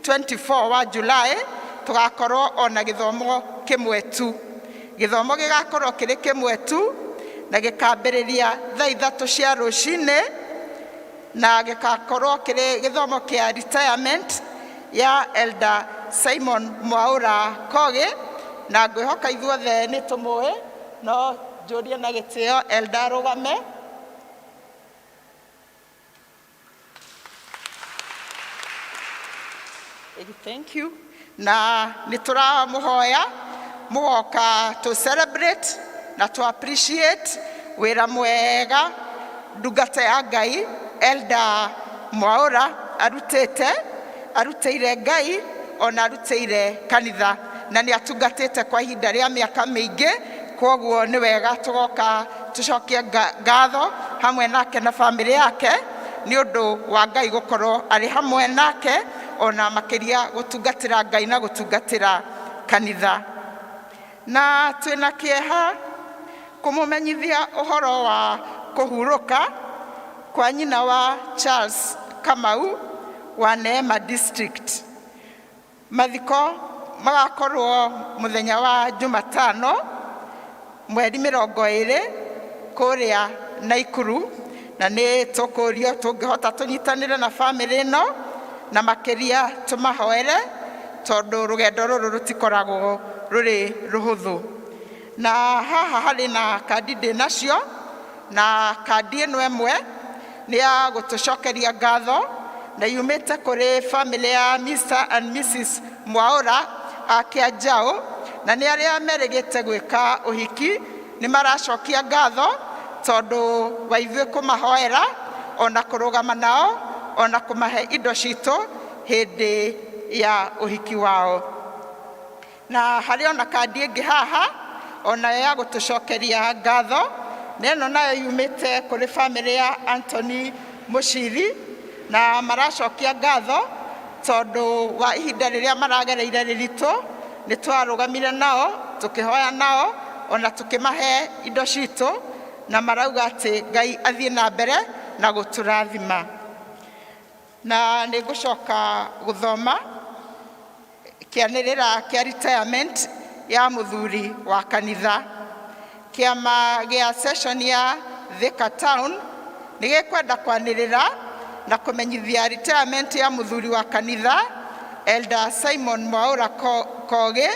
24 wa July, tũgakorwo ona gĩthomo kĩmwe tu. Gĩthomo gĩgakorwo kĩrĩ kĩmwe tu, na gĩkambĩrĩria thaa 3 cia rũcinĩ, na gĩgakorwo kĩrĩ gĩthomo kĩa retirement ya Elder Simon Mwaura Kogi. Na ngwĩhoka ithuothe nĩ tũmũĩ. No njũrie na gĩtĩo Elder arũgame. Thank you. Na nĩ tũramũhoya mũgoka to celebrate na to appreciate wĩra mwega ndungata ya Ngai Elder Mwaura arutĩte, arutĩire Ngai ona arutĩire kanitha, na nĩ atungatĩte kwa ihinda rĩa mĩaka mĩingĩ. Koguo nĩ wega tũgoka tũcokie ngatho hamwe nake na bamĩrĩ yake, nĩ ũndũ wa Ngai gũkorwo arĩ hamwe nake, ona makĩria gũtungatĩra Ngai na gũtungatĩra kanitha. Na twĩna kĩeha kũmũmenyithia ũhoro wa kũhurũka kwa nyina wa Charles Kamau wa Neema District. Mathiko magakorwo mũthenya wa Jumatano, mweri 20, kũrĩa Naikuru, na nĩ tũkũrio tũngĩhota tũnyitanĩre na bamĩrĩ ĩno, na makĩria tũmahoere, tondũ rũgendo rũrũ rũtikoragwo rũrĩ rũhũthũ. Na haha harĩ na kandi ndĩ nacio, na kandi ĩno ĩmwe nĩ ya gũtũcokeria ngatho, na yumĩte kũrĩ family ya Mr and Mrs Mwaura a Kĩanjaũ, na nĩ arĩa merĩgĩte gwĩka ũhiki. Nĩ maracokia ngatho tondũ wa ithuĩ kũmahoera, ona kũrũgama nao, ona kũmahe indo citũ hĩndĩ ya ũhiki wao. Na harĩ ona kandi ĩngĩ haha, onayo ya gũtũcokeria ngatho, na ĩno nayo yumĩte kũrĩ family ya Anthony Mũciri, na maracokia ngatho tondũ wa ihinda rĩrĩa maragereire rĩritũ, nĩ twarũgamire nao, tũkĩhoya nao, ona tũkĩmahe indo citũ, na marauga atĩ Ngai athiĩ na mbere na gũtũrathima. Na nĩ ngũcoka gũthoma kĩanĩrĩra kĩa retirement ya mũthuri wa kanitha. Kĩama gĩa session ya Thika Town nĩ gĩkwenda kwanĩrĩra na kũmenyithia retirement ya mũthuri wa kanitha Elder Simon Mwaura Kogi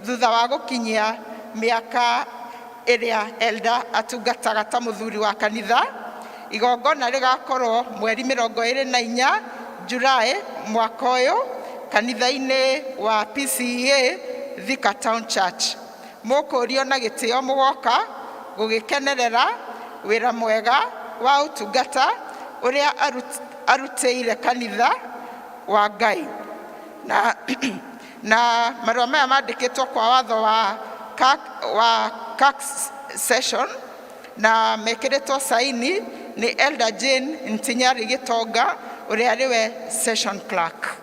thutha wa gũkinyia mĩaka ĩrĩa Elder atungataga ta mũthuri wa kanitha. Igongona rĩgakorwo mweri 24 Julai mwaka ũyũ kanitha-inĩ wa PCEA Thika Town Church. Mũkũrio na gĩtĩo mũgoka gũgĩkenerera wĩra mwega wa ũtungata ũrĩa arutĩire kanitha wa Ngai. Na marũa maya mandĩkĩtwo kwa watho wa CAC session na mekĩrĩtwo saini nĩ Elder Jane Ntinyari Gĩtonga ũrĩa arĩ we session clerk.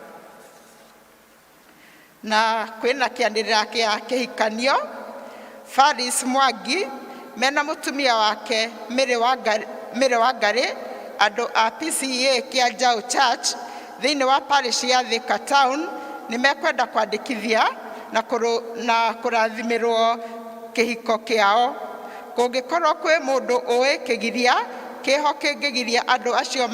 Na kwĩna kĩanĩrĩra kĩa kĩhikanio Faris Mwangi mena mũtumia wake Mary Wangari andũ a PCEA kĩa Njau Church thĩinĩ wa parish ya Thika Town nĩ mekwenda kwandĩkithia na kũrathimĩrwo kĩhiko kĩao. Kũngĩkorwo kwĩ mũndũ ũĩ kĩgiria kĩho kĩngĩgiria andũ acio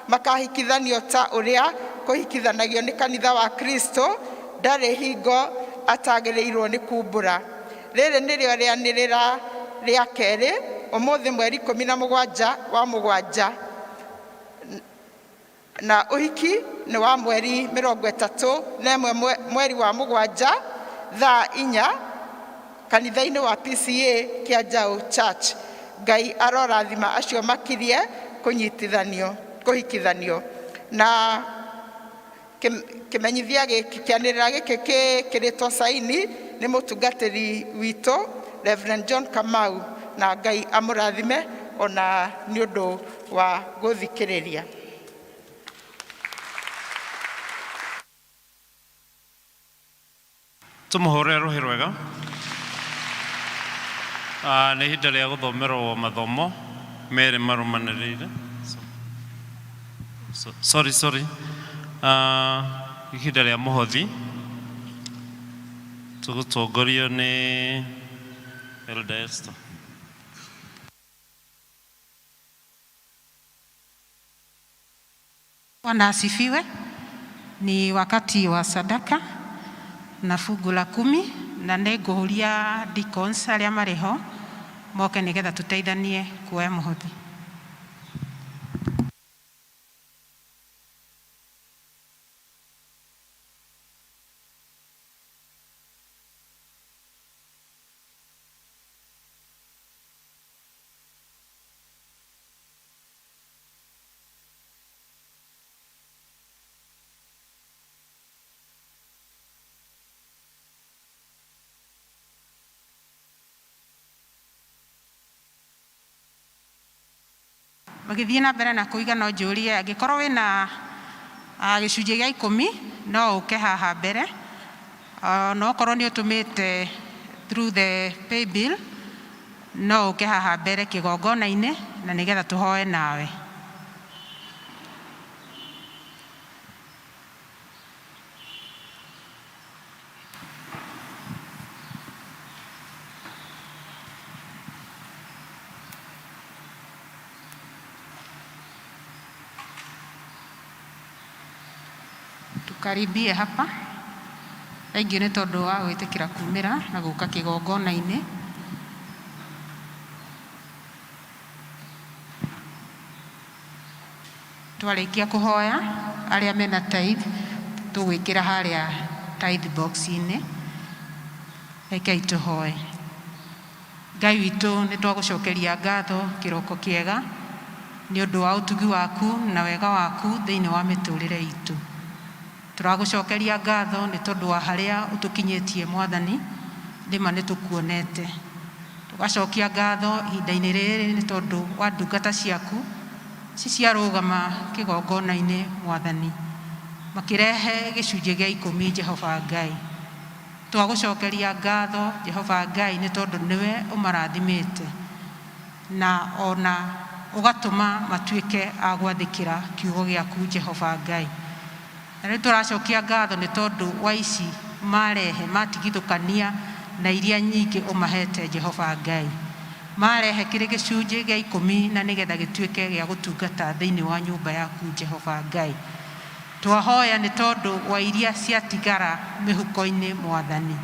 makahikithanio ta ũrĩa kũhikithanagio nĩ kanitha wa Kristo ndarĩ hingo atagĩrĩirwo nĩ kumbũra. Rĩrĩ nĩrĩo rĩanĩrĩra rĩa kerĩ ũmũthĩ mweri 17 wa mũgwanja na ũhiki nĩ wa mweri 31 mweri wa mũgwanja thaa 4 kanitha-inĩ wa PCEA kĩa Njau Church. Ngai arorathima acio makirie kũhikithanio. Na kĩmenyithia gĩkĩ kĩanĩrĩra gĩkĩ kĩkĩrĩtwo saini nĩ mũtungatĩri witũ Reverend John Kamau, na Ngai amũrathime ona nĩ ũndũ wa gũthikĩrĩria. Tũmũhũrĩre rũhĩ rwega. Nĩ ihinda rĩa gũthomerwo mathomo merĩ marũmanĩrĩire. Sorry, sorry. Ihinda rĩa mũhothi tũgũtongorio nĩ Elder Esther. Bwana asifiwe. Ni wakati wa sadaka na fungu la 10 na nĩngũhũria deacons arĩa marĩ ho moke nĩgetha tũteithanie kuoya mũhothi. Magĩthiĩ na mbere na kũiga no njũrie angĩkorwo wĩna gĩcunjĩ gĩa 10 no ũke haha mbere, no okorwo nĩ ũtũmĩte through the pay bill no ũke haha mbere kĩgongona-inĩ na nĩgetha tũhoe nawe. Tukaribie hapa. Thengiũ nĩ tondũ wa gwĩtĩkĩra kumĩra na gũka kĩgongona-inĩ. Twarĩkia kũhoya arĩa mena tithe tũgwĩkĩra harĩa tithe box-inĩ. Rekei tũhoe. Ngai witũ nĩ twagũcokeria ngatho kĩroko kĩega nĩ ũndũ wa ũtugi waku na wega waku thĩinĩ wa mĩtũrĩre itũ. Tũragũcokeria ngatho nĩ tondũ wa harĩa ũtũkinyĩtie Mwathani, nĩma nĩ tũkuonete. Tũgacokia ngatho ihinda-inĩ rĩrĩ nĩ tondũ wa ndungata ciaku ciciarũgama kĩgongona-inĩ Mwathani, makĩrehe gĩcunjĩ gĩa 10 Jehova Ngai. Twagũcokeria ngatho Jehova Ngai nĩ tondũ nĩwe ũmarathimĩte, na ona Ũgatũma matuĩke a gwathĩkĩra kiugo gĩaku, Jehova Ngai. Na rĩu tũracokia ngatho nĩ tondũ wa ici marehe matigithũkania na iria nyingĩ ũmahete, Jehova Ngai. Marehe kĩrĩ gĩcunjĩ gĩa 10 na nĩgetha gĩtuĩke gĩa gũtungata thĩinĩ wa nyũmba yaku, Jehova Ngai. Twahoya nĩ tondũ wa iria ciatigara mĩhuko-inĩ, Mwathani,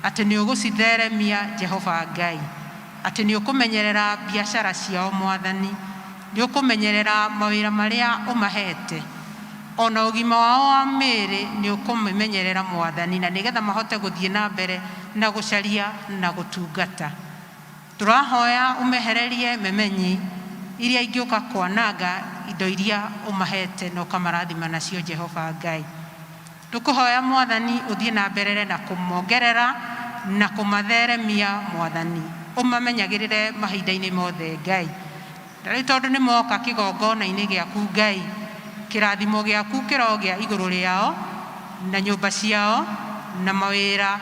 atĩ nĩ ũgũcitheremia, Jehova Ngai, atĩ nĩ ũkũmenyerera biacara ciao, Mwathani, nĩ ũkũmenyerera mawĩra marĩa ũmahete, ona ũgima wao wa mĩĩrĩ nĩ ũkũmĩmenyerera, Mwathani, na nĩgetha mahote gũthiĩ na mbere na gũcaria na gũtungata. Tũrahoya ũmehererie memenyi iria ingĩũka kwananga indo iria ũmahete na ũkamarathima nacio, Jehova Ngai. Tũkũhoya, Mwathani, ũthiĩ na mbere na kũmongerera na kũmatheremia, Mwathani, ũmamenyagĩrĩre mahinda-inĩ mothe, Ngai. Na rĩu tondũ nĩ moka kĩgongona-inĩ gĩaku, Ngai, kĩrathimo gĩaku kĩrogĩa igũrũ rĩao na nyũmba ciao na mawĩra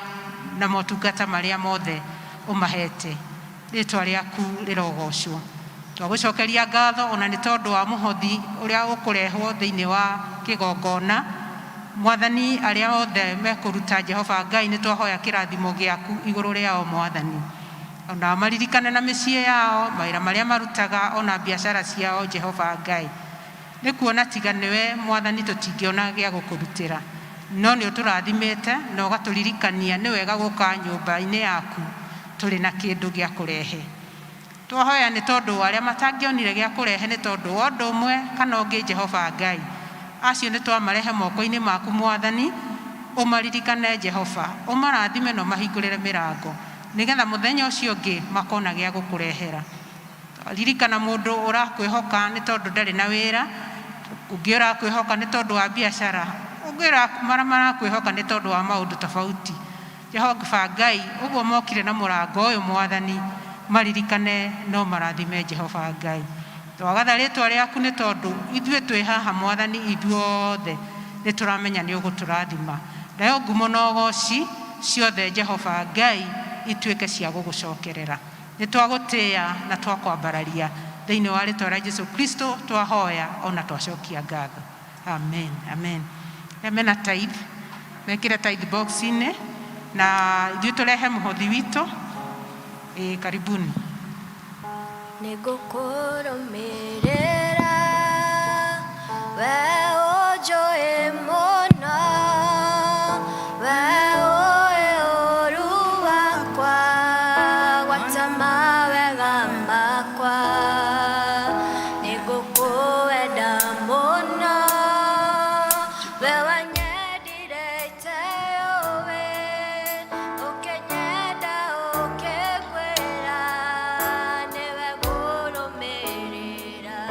na motungata marĩa mothe ũmahete. Rĩtwa rĩaku rĩrogocwo. Twagũcokeria ngatho ona nĩ tondũ wa mũhothi ũrĩa ũkũrehwo thĩinĩ wa kĩgongona. Mwathani, arĩa othe mekũruta, Jehova Ngai, nĩ twahoya kĩrathimo gĩaku igũrũ rĩao, Mwathani, ona maririkane na mĩciĩ yao, mawĩra marĩa marutaga, ona biacara ciao, Jehova Ngai. Nĩ kuona tiga nĩwe, Mwathani, tũtingĩona gĩa gũkũrutĩra, no nĩ ũtũrathimĩte na ũgatũririkania nĩ wega gũka nyũmba-inĩ yaku tũrĩ na kĩndũ gĩa kũrehe. Twahoya nĩ tondũ arĩa matangĩonire gĩa kũrehe nĩ tondũ wa ũndũ ũmwe kana ũngĩ, Jehova Ngai, acio nĩ twamarehe moko-inĩ maku, Mwathani. Ũmaririkane, Jehova, ũmarathime na ũmahingũrĩre mĩrango nĩgetha mũthenya ũcio ũngĩ makona gĩa gũkũrehera. Ririkana mũndũ ũrakwĩhoka nĩ tondũ ndarĩ na wĩra, ũngĩ ũrakwĩhoka nĩ tondũ wa biacara, ũngĩ marakwĩhoka nĩ tondũ wa maũndũ tofauti. Jehova Ngai, ũguo mokire na mũrango ũyũ, Mwathani, maririkane no marathime, Jehova Ngai. Twagatha rĩtwa rĩaku nĩ tondũ ithuĩ twĩ haha, Mwathani, ithuothe nĩ tũramenya nĩ ũgũtũrathima. Nayo ngumo na ũgoci ciothe, Jehova Ngai, ituĩke cia gũgũcokerera. Nĩ twagũtĩĩa na twakwambararia thĩinĩ wa rĩtwa rĩa Jesu Kristo twahoya ona twacokia ngatho. Amen, amen. Arĩa mena tithe mekĩre tithe box-inĩ na ithuĩ tũrehe mũhothi witũ. Ĩ karibuni. Nĩngũkũrũmĩrĩra, we ũnjũĩ mũno, we ũĩ ũũru wakwa, gwata mawega makwa. Nĩngũkũwenda mũno, we wanyendire iteũĩ, ũkĩnyenda ũkĩngwĩra, nĩwe ngũrũmĩrĩra,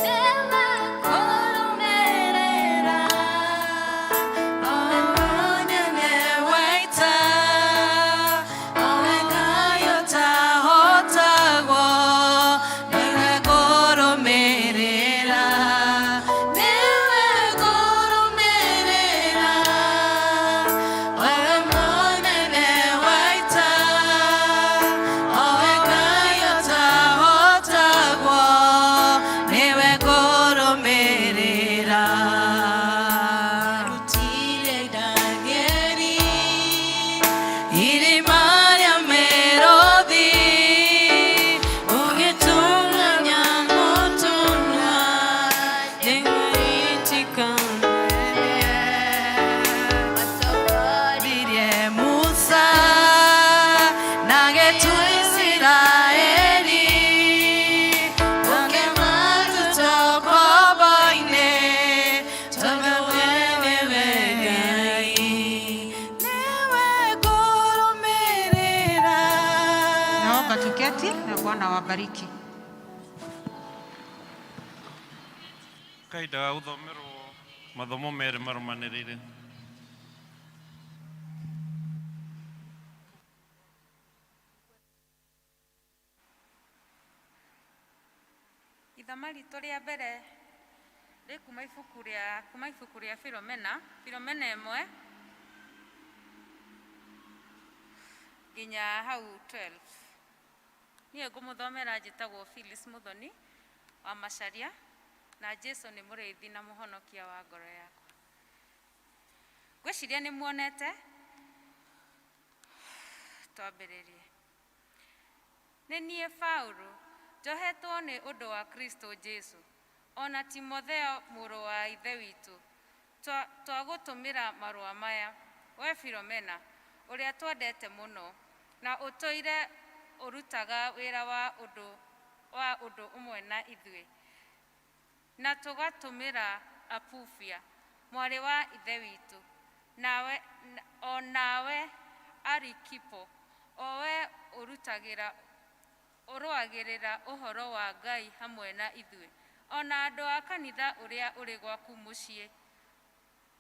nĩwe ngũrũmĩrĩra. Owe mũnene wa ita, owe Ngai ũtahotagwo, nĩwe ngũrũmĩrĩra, nĩwe ngũrũmĩrĩra. Owe mũnene wa ita, owe Ngai ũtahotagwo, nĩwe ngũrũmĩrĩra. Rutire Danieli irima rĩa mĩrũthi, ũgĩtunganya mũtũmwa nĩgũitika Watongoririe Musa na gĩtũ Isiraeli, ũkĩmaruta ũkombo-inĩ, tondũ we nĩwe Ngai, nĩwe ngũrũmĩrĩra. Naomba tuketi na Bwana wabariki. Kahinda ga gũthomerwo mathomo merĩ marũmanĩrĩire. Ithoma ritũ rĩa mbere rĩ kuma ibuku rĩa Filomena, Filomena 1 nginya hau 12. Niĩ ngũmũthomera njĩtagwo Phyllis Muthoni wa Macharia, na Jesu nĩ mũrĩithi na mũhonokia wa ngoro yakwa. Ngwĩciria nĩ muonete, twambĩrĩrie. Nĩ niĩ Paũlũ, njohetwo nĩ ũndũ wa Kristo Jesu, o na Timotheo mũrũ wa Ithe witũ, twagũtũmĩra marũa maya, we Filomena, ũrĩa twendete mũno, na ũtũire ũrutaga wĩra wa ũndũ wa ũndũ ũmwe na ithuĩ, na tũgatũmĩra Apufia, mwarĩ wa Ithe witũ, nawe, o nawe Arikipo, o we ũrutagĩra ũrũagĩrĩra ũhoro wa Ngai hamwe na ithuĩ, o na andũ a kanitha ũrĩa ũrĩ gwaku mũciĩ,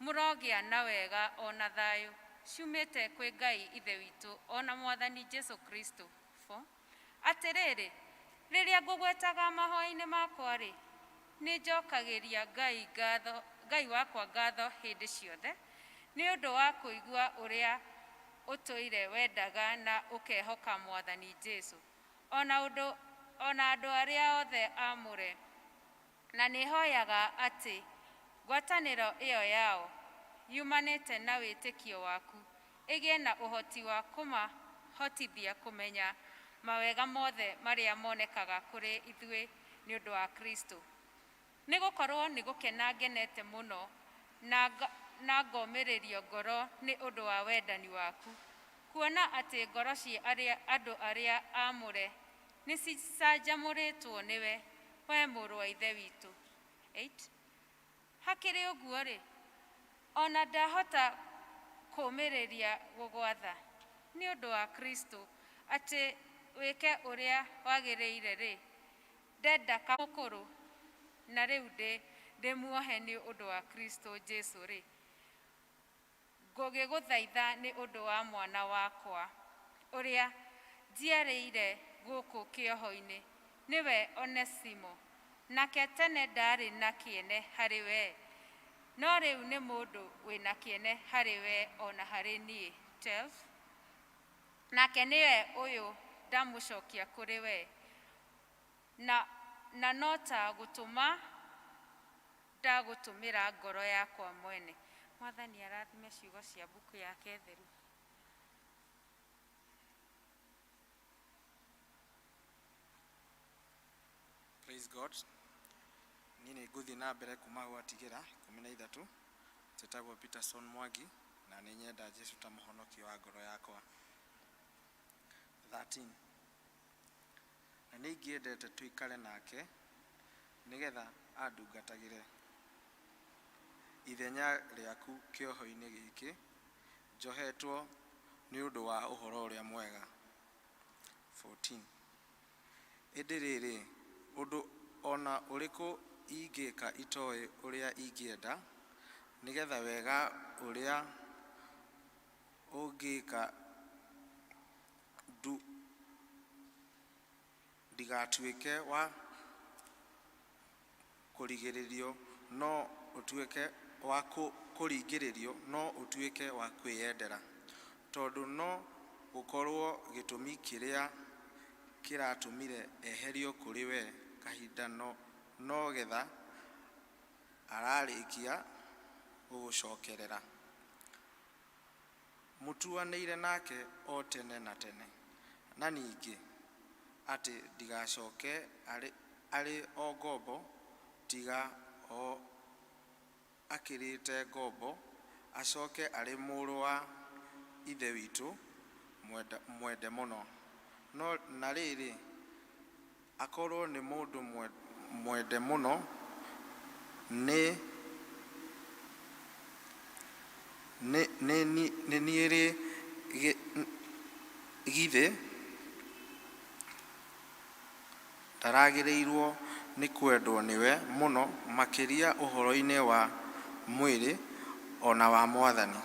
mũrogĩa na wega o na thayũ, ciumĩte kwĩ Ngai Ithe witũ o na Mwathani Jesu Kristo. 4. Atĩrĩrĩ, rĩrĩa ngũgwetaga mahoya-inĩ makwa-rĩ, nĩ njokagĩria Ngai ngatho, Ngai wakwa ngatho hĩndĩ ciothe, nĩ ũndũ wa kũigua ũrĩa ũtũire wendaga na ũkehoka Mwathani Jesu, ona ũndũ ona andũ arĩa othe aamũre. Na nĩ hoyaga atĩ ngwatanĩro ĩyo yao yumanĩte na wĩtĩkio waku ĩgĩe na ũhoti wa kũmahotithia kũmenya mawega mothe marĩa monekaga kũrĩ ithuĩ nĩ ũndũ wa Kristo. Nĩ gũkorwo nĩ gũkena ngenete mũno na ngomĩrĩrio ngoro nĩ ũndũ wa wendani waku, kuona atĩ ngoro cia arĩa, andũ arĩa aamũre nĩ cicanjamũrĩtwo nĩwe, we mũrũ wa Ithe witũ. 8. Hakĩrĩ ũguo-rĩ, ona ndahota kũũmĩrĩria gũgwatha nĩ ũndũ wa Kristo atĩ wĩke ũrĩa wagĩrĩire-rĩ, ndenda kamũkũrũ na rĩu ndĩ ndĩ muohe nĩ ũndũ wa Kristo Jesu-rĩ, ngũgĩgũthaitha nĩ ũndũ wa mwana wakwa ũrĩa njiarĩire gũkũ kĩoho-inĩ, nĩwe Onesimo. Nake tene ndarĩ na kĩene harĩ we, no rĩu nĩ mũndũ wĩna kĩene harĩ we ona harĩ niĩ. 12. Nake nĩwe ũyũ ndamũcokia kũrĩ we, na no ta gũtũma ndagũtũmĩra ngoro yakwa mwene. Mwathani arathime ciugo cia mbuku yake theru. Praise God. Niĩ nĩ ngũthiĩ na mbere kuma hau atigĩra 13. Njĩtagwo Peterson Mwangi na nĩ nyenda Jesu ta mũhonokia wa ngoro yakwa. 13. Na nĩ ingĩendete tũikare nake nĩgetha andungatagĩre ithenya rĩaku kĩoho-inĩ gĩkĩ njohetwo nĩ ũndũ wa ũhoro ũrĩa mwega. 14. Ĩndĩ rĩrĩ, ũndũ ona ũrĩkũ ingĩka itoĩ ũrĩa ingĩenda, nĩgetha wega ũrĩa ũngĩka ndigatuĩke wa kũrigĩrĩrio no ũtuĩke wa kũringĩrĩrio no ũtuĩke wa kwĩyendera. Tondũ no gũkorwo gĩtũmi kĩrĩa kĩratũmire eherio kũrĩ we kahinda no getha ararĩkia gũgũcokerera. Mũtuanĩire nake o tene na tene, na ningĩ atĩ ndigacoke arĩ o ngombo, tiga o akĩrĩte ngombo, acoke arĩ mũrũ wa Ithe witũ mwende mũno. No na rĩrĩ, akorwo nĩ mũndũ mwende mũno, nĩ niĩ-rĩ, githĩ ndaragĩrĩirwo nĩ kwendwo nĩwe mũno makĩria ũhoro-inĩ wa mwĩrĩ o na wa Mwathani.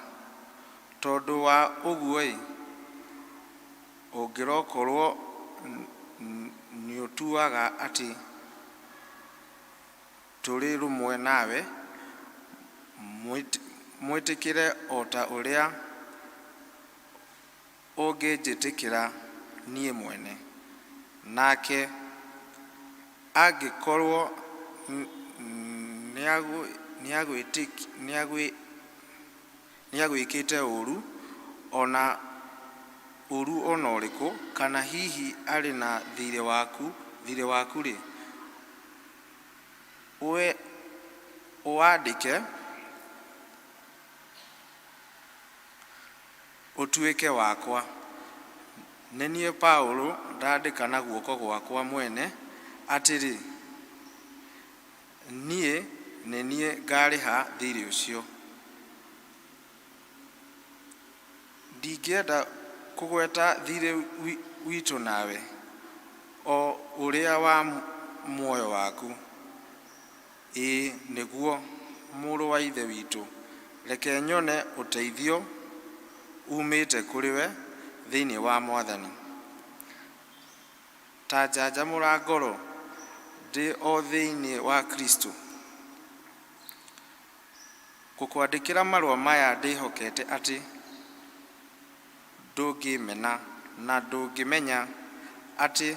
Tondũ wa ũguo-ĩ, ũngĩrokorwo nĩũtuaga atĩ tũrĩ rũmwe nawe, mwĩtĩkĩre o ta ũrĩa ũngĩnjĩtĩkĩra niĩ mwene. Nake angĩkorwo nĩagwĩkĩte ũũru ona ũũru ona ũrĩkũ, kana hihi arĩ na thiirĩ waku-rĩ, ũwandĩke ũtuĩke wakwa. Nĩ niĩ Paũlũ ndandĩka na guoko gwakwa mwene atĩrĩ, niĩ nĩ niĩ ngaarĩha thiirĩ ũcio. Ndingĩenda kũgweta thiirĩ witũ nawe, o ũrĩa wa muoyo waku. Ĩĩ nĩguo, mũrũ wa Ithe witũ, reke nyone ũteithio uumĩte kũrĩ we thĩinĩ wa Mwathani. Ta njanjamũra ngoro ndĩ o thĩinĩ wa Kristũ. Ngũkwandĩkĩra marũa maya ndĩhokete atĩ ndũngĩĩmena na ndũngĩmenya atĩ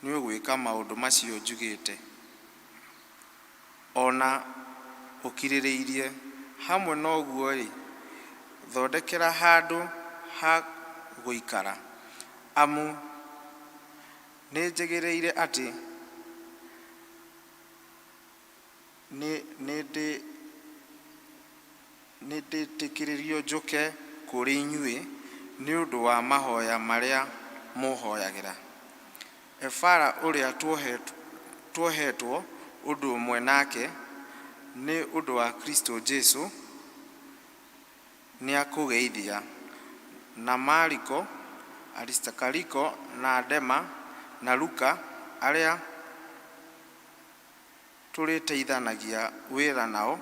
nĩũgwĩka maũndũ macio njugĩte, o na ũkirĩrĩirie. Hamwe na ũguo-rĩ, thondekera handũ ha gũikara, amu nĩnjĩgĩrĩire atĩ nĩndĩtĩkĩrĩrio njũke kũrĩ inyuĩ nĩ ũndũ wa mahoya marĩa mũũhooyagĩra. Ebara ũrĩa tuohetwo ũndũ ũmwe nake nĩ ũndũ wa Kristũ Jesũ nĩakũgeithia, na Mariko, Arisitariko, na Dema, na Luka, arĩa tũrĩteithanagia wĩra nao,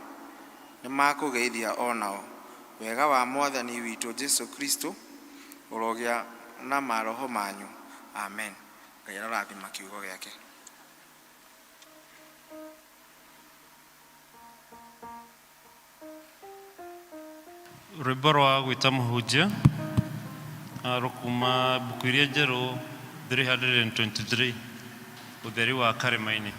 nĩmakũgeithia o nao. Wega wa Mwathani witũ Jesũ Kristũ ũrogĩa na maroho manyu. Amen. Ngai arorathima kiugo gĩake. Rwĩmbo rwa gwĩta mũhunjia rũkuma mbuku iria njerũ 323 ũtheri wa karĩma-inĩ.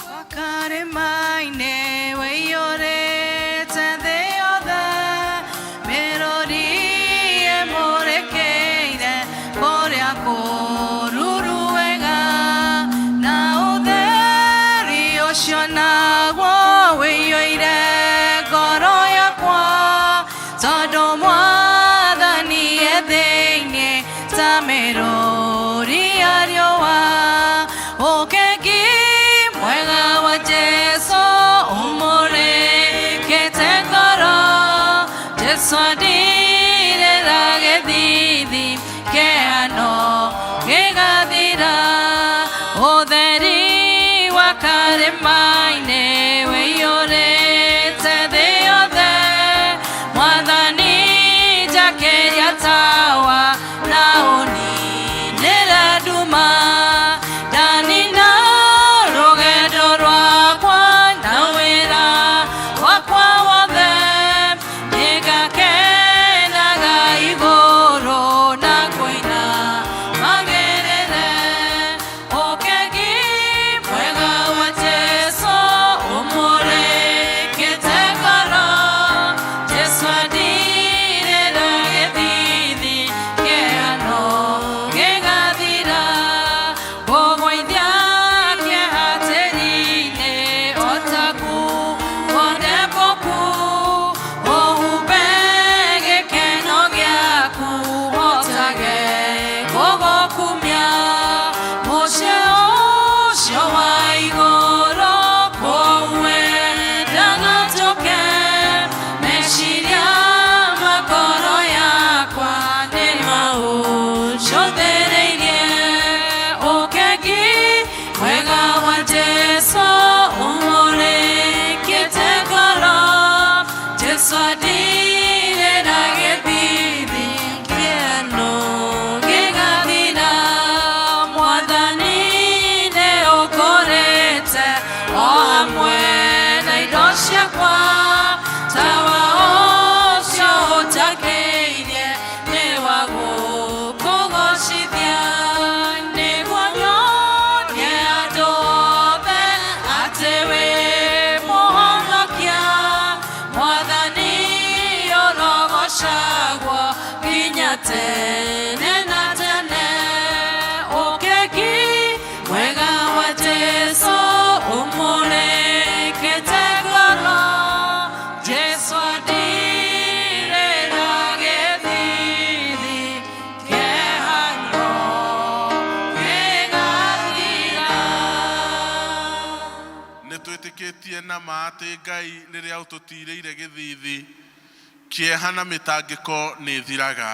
Wa karĩma-inĩ wĩiyũrĩte thĩ yothe, mĩrũri ĩmũrĩkĩire kũrĩa kũruru wega, na ũtheri ũcio naguo wĩiyũire ngoro yakwa, tondũ Mwathani e thĩinĩ ta mĩrũri ya riũa. Ũkengi mwega wa Jesũ ũmũrĩkĩte ngoro, Jesũ andirĩra gĩthithi kĩhano gĩgathira. Ũtheri wa karĩma-inĩ wĩiyũrĩte thĩ yothe, Mwathani njakĩria tawa na ũninĩre nduma. Ndanina rũgendo rwakwa na wĩra wakwa wothe, nĩngakenaga igũrũ na kũina magĩrĩre. Ũkengi mwega wa Jesũ ũmũrĩkĩte ngoro, Jesũ andirĩra gĩthithi kĩhano gĩgathira. Ngũgũithia kĩeha tĩri-inĩ o ta nguo ndembũku, ũhumbe gĩkeno gĩaku hotage gũgũkumia. Mũciĩ ũcio wa igũrũ kũu wendaga njũke, meciria ma ngoro yakwa nĩ maũcũthĩrĩirie. Ũkengi mwega wa Jesũ ũmũrĩkĩte ngoro, Jesũ andirĩra gĩthithi kĩhano gĩgathira. Mwathani nĩ ũkũrĩte o hamwe na ũnjakĩirie nĩ wa gũkũgocithia nĩguo nyonie andũ othe atĩ wĩ mũhonokia mwathani ũrogocagwo nginya tene na tene ũkĩki mwega wa Jesu ũmũrĩkĩte ngoro Jesu andirĩra gĩthithi kĩeha no gĩgathira. Nĩ twĩtĩkĩtie na ma atĩ Ngai rĩrĩa ũtũtirĩire gĩthithi kĩeha na mĩtangĩko nĩ ĩthiraga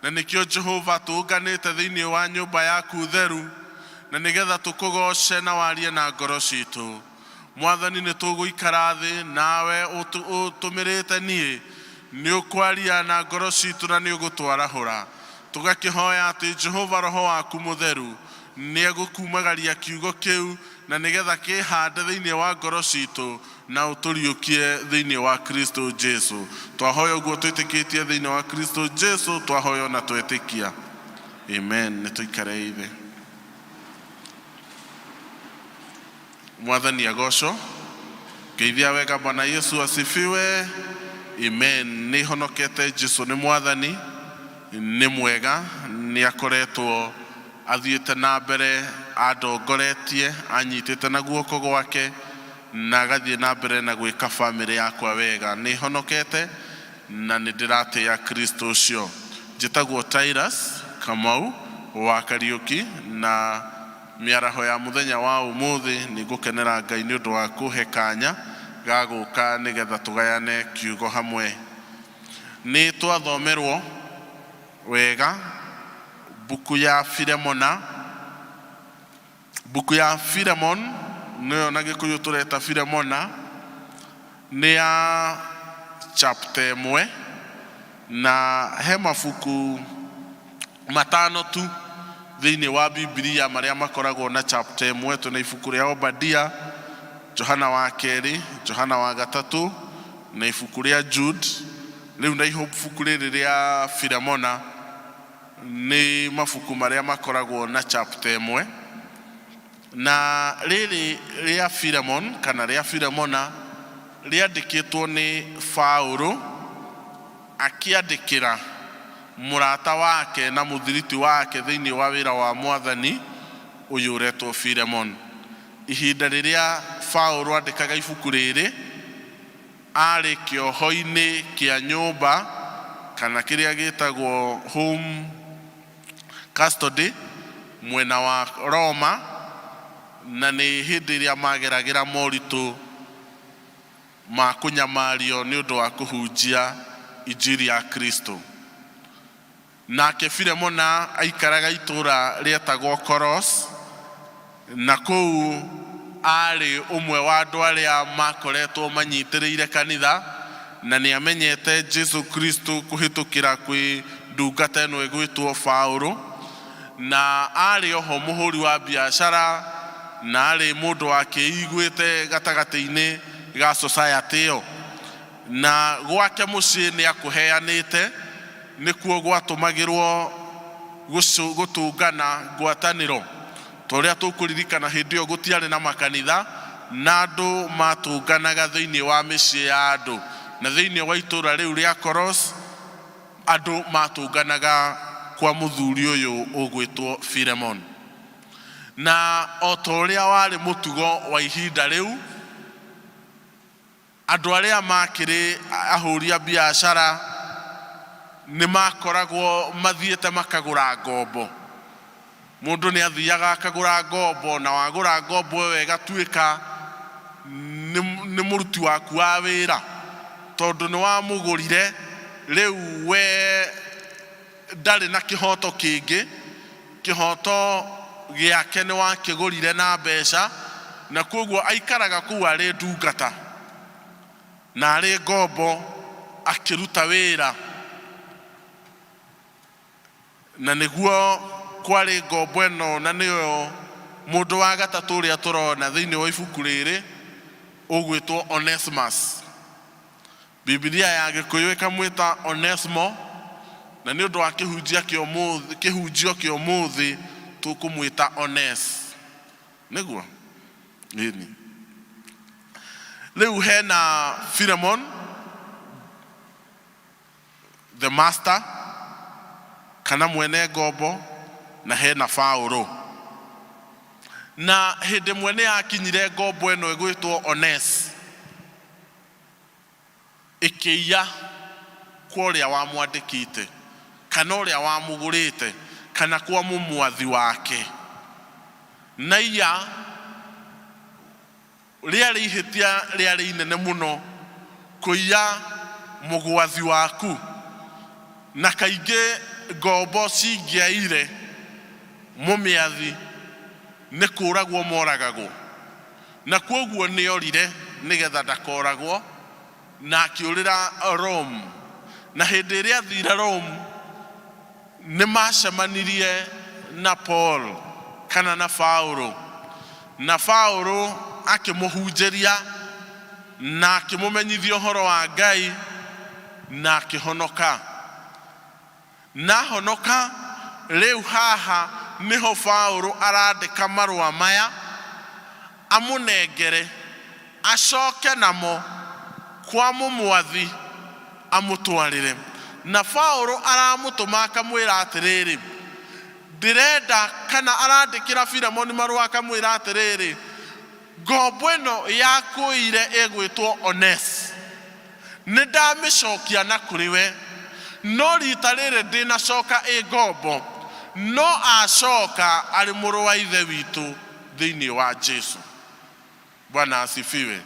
na nĩkĩo Jehova tũnganĩte thĩinĩ wa nyũmba yaku theru na nĩgetha tũkũgoce na warie na ngoro citũ. Mwathani nĩ tũgũikara thĩ nawe ũtũmĩrĩte niĩ nĩ ũkwaria na ngoro citũ na nĩ ũgũtwarahũra tũgakĩhoya atĩ Jehova roho waku mũtheru nĩ egũkumagaria kiugo kĩu na nĩgetha kĩhande thĩinĩ wa ngoro citũ na ũtũriũkie thĩinĩ wa Kristo Jesu. Twahoya ũguo twĩtĩkĩtie thĩinĩ wa Kristo Jesu, twahoya na twetĩkia. Amen. Nĩ tũikare ithe. Mwathani agocwo. Ngeithia wega. Bwana Yesu asifiwe. Amen. Nĩ honokete Jesu nĩ Mwathani, nĩ mwega, nĩ akoretwo athiĩte na mbere andongoretie, anyitĩte na guoko gwake na agathiĩ na mbere na gwĩka bamĩrĩ yakwa wega. Nĩ honokete na nĩ ndĩratĩĩa Kristo ũcio. Njĩtagwo Tirus Kamau wa Kariũki na mĩaraho ya mũthenya wa ũmũthĩ nĩ ngũkenera Ngai nĩ ũndũ wa kũhe kanya ga gũka nĩgetha tũgayane kiugo hamwe. Nĩ twathomerwo wega mbuku ya Filemona. Mbuku ya Filemon nĩyo na Gĩkũyũ tũreta Filemona, nĩ ya chapter ĩmwe na he mabuku matano tu thĩinĩ wa Bibilia marĩa makoragwo na chapter ĩmwe. Twĩna ibuku rĩa Obadia, Johana wa kerĩ, Johana wa gatatũ na ibuku rĩa Jude. Rĩu na ibuku rĩrĩ rĩa Filemona nĩ mabuku marĩa makoragwo na chapter ĩmwe. Na rĩrĩ rĩa Filemon kana rĩa Filemona rĩandĩkĩtwo nĩ Paulo akĩandĩkĩra mũrata wake na mũthiriti wake thĩinĩ wa wĩra wa Mwathani ũyũ ũretwo Filemon. Ihinda rĩrĩa Paulo andĩkaga ibuku rĩrĩ arĩ kĩoho-inĩ kĩa nyũmba kana kĩrĩa gĩtagwo home custody mwena wa Roma, na nĩ hĩndĩ ĩrĩa mageragĩra moritũ ma kũnyamario nĩ ũndũ wa kũhunjia injiri ya Kristo. Nake Filemona aikaraga itũra rĩetagwo Koros, na kũu arĩ ũmwe wa andũ arĩa makoretwo manyitĩrĩire kanitha na nĩ amenyete Jesu Kristo kũhĩtũkĩra kwĩ ndungata ĩno ĩgwĩtwo Paulo, na arĩ oho mũhũri wa biacara na arĩ mũndũ wakĩiguĩte gatagatĩ-inĩ ga society ĩyo, na gwake mũciĩ nĩ akũheanĩte nĩkuo gwatũmagĩrwo gũtũngana ngwatanĩro ta ũrĩa tũkũririkana hĩndĩ ĩyo gũtiarĩ na makanitha na andũ matũnganaga thĩinĩ wa mĩciĩ ya andũ, na thĩinĩ wa itũra rĩu rĩa Koros andũ matũnganaga kwa mũthuri ũyũ ũgwĩtwo Filemon. Na o ta ũrĩa warĩ mũtugo wa ihinda rĩu, andũ arĩa makĩrĩ ahũri a biacara nĩ makoragwo mathiĩte makagũra ngombo. Mũndũ nĩ athiaga akagũra ngombo, na wagũra ngombo ĩyo ĩgatuĩka nĩ mũruti waku wa wĩra, tondũ nĩ wamũgũrire rĩu we ndarĩ na kĩhoto kĩngĩ, kĩhoto gĩake nĩ wakĩgũrire na mbeca, na koguo aikaraga kũu arĩ ndungata na arĩ ngombo akĩruta wĩra. Na nĩguo kwarĩ ngombo ĩno, na nĩyo mũndũ wa gatatũ ũrĩa tũrona thĩinĩ wa ibuku rĩrĩ ũgwĩtwo Onesimus. Bibilia ya Gĩkũyũ ĩkamwĩta Onesmo, na nĩ ũndũ wa kĩhunjia kĩa ũmũthĩ, kĩhunjio kĩa ũmũthĩ tũkũmwĩta Ones. Nĩguo? Ĩni. Rĩu hena Philemon, the master, kana mwene ngombo, na hena Paulo. Na hĩndĩ ĩmwe nĩ yakinyire ngombo ĩno ĩgwĩtwo Ones, ĩkĩiya kwa ũrĩa wamwandĩkĩte, kana ũrĩa wamũgũrĩte, kana kwa mũmwathi wake. Na iya rĩarĩ ihĩtia rĩarĩ inene mũno kũiya mũgwathi waku, na kaingĩ ngombo cingĩaire mũmĩathi nĩ kũragwo moragagwo, na kwoguo nĩ orire nĩgetha ndakoragwo, na akĩũrĩra Rome. Na hĩndĩ ĩrĩa athire Rome nĩ macemanirie na Paul kana na Paulo, na Paulo akĩmũhunjĩria na akĩmũmenyithia ũhoro wa Ngai na akĩhonoka. Na ahonoka, rĩu haha nĩho Paulo arandĩka marũa maya amũnengere acoke namo kwa mũmwathi amũtwarĩre. Na Paulo aramũtũma akamwĩra atĩrĩrĩ, ndĩrenda, kana arandĩkĩra Filemoni marũa akamwĩra atĩrĩrĩ, ngombo ĩno yakũire ĩgwĩtwo Ones, nĩ ndamĩcokia na kũrĩ we, no rita rĩrĩ ndĩnacoka ĩ ngombo, no acoka arĩ mũrũ wa ithe witũ thĩinĩ wa Jesu. Bwana asifiwe.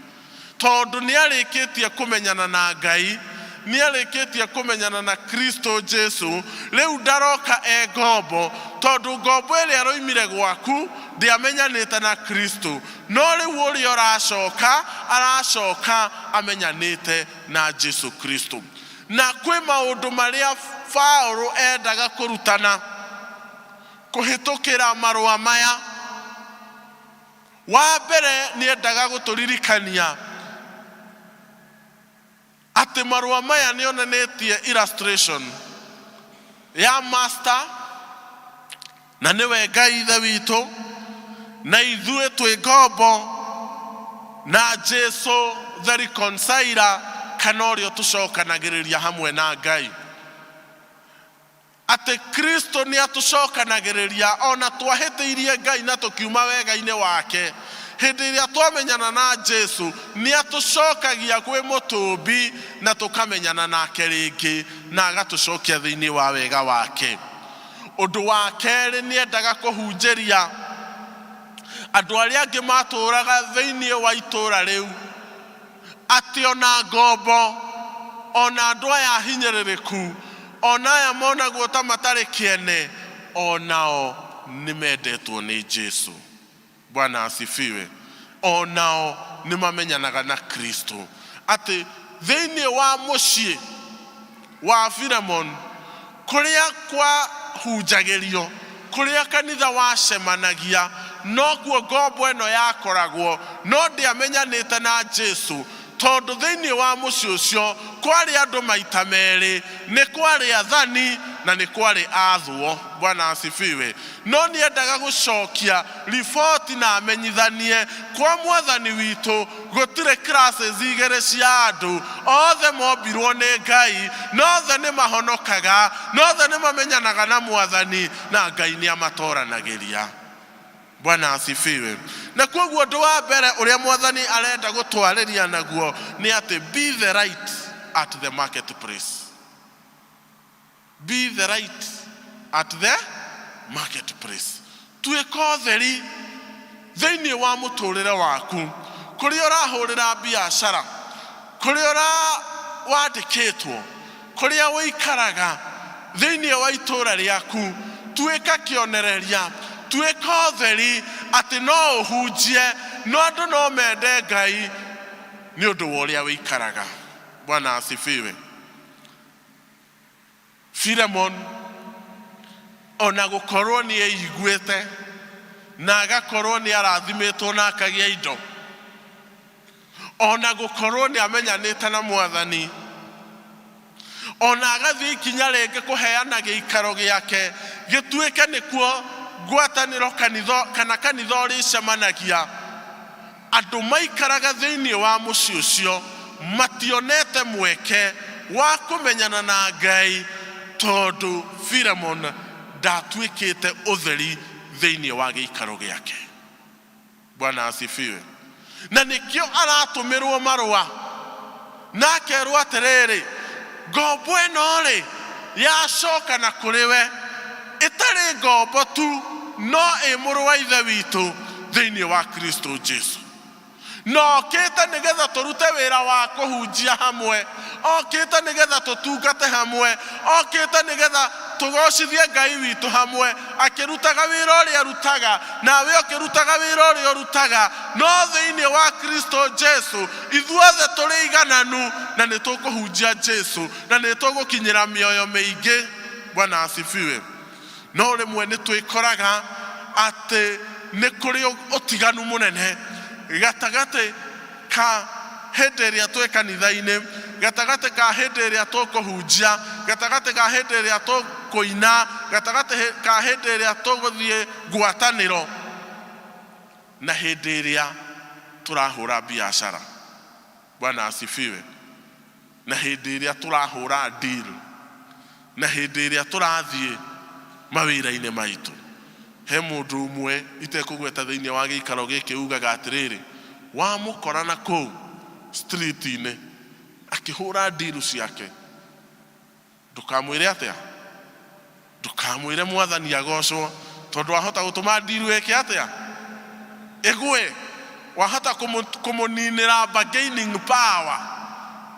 Tondũ nĩ arĩkĩtie kũmenyana na Ngai, nĩ arĩkĩtie kũmenyana na Kristo Jesu, rĩu ndaroka e ngombo, tondũ ngombo ĩrĩa ĩroimire gwaku ndĩamenyanĩte na Kristo, no rĩu ũrĩa ũracoka aracoka amenyanĩte na Jesu Kristo. Na kwĩ maũndũ marĩa Paulo endaga kũrutana kũhĩtũkĩra marũa maya. Wa mbere nĩ endaga gũtũririkania atĩ marũa maya nĩ onanĩtie illustration ya master, na nĩwe Ngai ithe witũ, na ithuĩ twĩ ngombo, na Jesu the reconciler, kana ũrĩa ũtũcokanagĩrĩria hamwe na Ngai. Atĩ Kristo nĩ atũcokanagĩrĩria ona twahĩtĩirie Ngai na tũkiuma wega-inĩ wake. Hĩndĩ ĩrĩa twamenyana na Jesu nĩ atũcokagia kwĩ mũtũmbi na tũkamenyana nake rĩngĩ, na agatũcokia thĩinĩ wa wega wake. Ũndũ wa kerĩ, nĩ endaga kũhunjĩria andũ arĩa angĩ matũũraga thĩinĩ wa itũũra rĩu atĩ ona ngombo, ona andũ aya ahinyĩrĩrĩku, ona aya monagwo ta matarĩ kĩene, onao nĩ mendetwo nĩ Jesu. Bwana asifiwe. Onao nĩ mamenyanaga na Kristo. Atĩ thĩinĩ wa mũciĩ wa Filemon, kũrĩa kwahunjagĩrio, kũrĩa kanitha wacemanagia, nokuo ngombo ĩno yakoragwo, no ndĩamenyanĩte na Jesu, tondũ thĩinĩ wa mũciĩ ũcio kwarĩ andũ maita merĩ, nĩ kwarĩ athani na nĩ kwarĩ athwo. Bwana asifiwe. No nĩ endaga gũcokia riboti na amenyithanie kwa mwathani witũ gũtirĩ classes igĩrĩ cia andũ, othe mombirwo nĩ Ngai, na othe nĩ mahonokaga, na othe nĩ mamenyanaga na mwathani, na Ngai nĩ amatoranagĩria. Bwana asifiwe. Na kwoguo ũndũ wa mbere ũrĩa mwathani arenda gũtwarĩria naguo nĩ atĩ be the light at the marketplace. Be the light at the marketplace. Tuĩka ũtheri thĩinĩ wa mũtũrĩre waku, kũrĩa ũrahũrĩra biacara, kũrĩa wandĩkĩtwo, kũrĩa ũikaraga, thĩinĩ wa itũũra rĩaku, tuĩka kĩonereria, tuĩka ũtheri atĩ no ũhunjie, no andũ no mende Ngai nĩ ũndũ wa ũrĩa ũikaraga. Bwana asifiwe. Filemon ona gũkorwo nĩ eiguĩte na agakorwo nĩ arathimĩtwo na akagĩa indo, ona gũkorwo nĩ amenyanĩte na mwathani, Ona agathiĩ ikinya rĩngĩ kũheana gĩikaro gĩake gĩtuĩke nĩkuo ngwatanĩro kanitha kana kanitha ũrĩcemanagia. Andũ maikaraga thĩinĩ wa mũciĩ ũcio mationete mweke wa kũmenyana na Ngai tondũ Filemon ndatuĩkĩte ũtheri thĩinĩ wa gĩikaro gĩake. Bwana asifiwe. Na nĩkĩo aratũmĩrwo marũa na akerwo atĩrĩrĩ, ngombo ĩno rĩ yacoka na kũrĩ we ĩtarĩ ngombo tu no ĩ mũrũ wa ithe witũ thĩinĩ wa Kristo Jesu. Na okĩte nĩgetha tũrute wĩra wa kũhunjia hamwe, okĩte nĩgetha tũtungate hamwe, okĩte nĩgetha tũgocithie Ngai witũ hamwe, akĩrutaga wĩra ũrĩa arutaga, nawe ũkĩrutaga wĩra ũrĩa ũrutaga, no thĩinĩ wa Kristo Jesu ithuothe tũrĩ igananu na nĩ tũkũhunjia Jesu na nĩ tũgũkinyĩra mĩoyo mĩingĩ. Bwana asifiwe. No rĩmwe nĩ twĩkoraga atĩ nĩ kũrĩ ũtiganu mũnene gatagatĩ ka hĩndĩ ĩrĩa twĩ kanitha-inĩ, gatagatĩ ka hĩndĩ ĩrĩa tũkũhunjia, gatagatĩ ka hĩndĩ ĩrĩa tũkũina, gatagatĩ ka hĩndĩ ĩrĩa tũgũthiĩ ngwatanĩro na hĩndĩ ĩrĩa tũrahũra biacara. Bwana asifiwe. Na hĩndĩ ĩrĩa tũrahũra deal, na hĩndĩ ĩrĩa tũrathiĩ mawĩra-inĩ maitũ. He mũndũ ũmwe itekũgweta thĩinĩ wa gĩikaro gĩkĩ ugaga atĩrĩrĩ, wamũkora na kũu street-inĩ akĩhũra deal ciake, ndũkamwĩre atĩa? Ndũkamwĩre Mwathani agocwo, tondũ wahota gũtũma deal ĩke atĩa? Ĩgwe. Wahota kũmũninĩra bargaining power.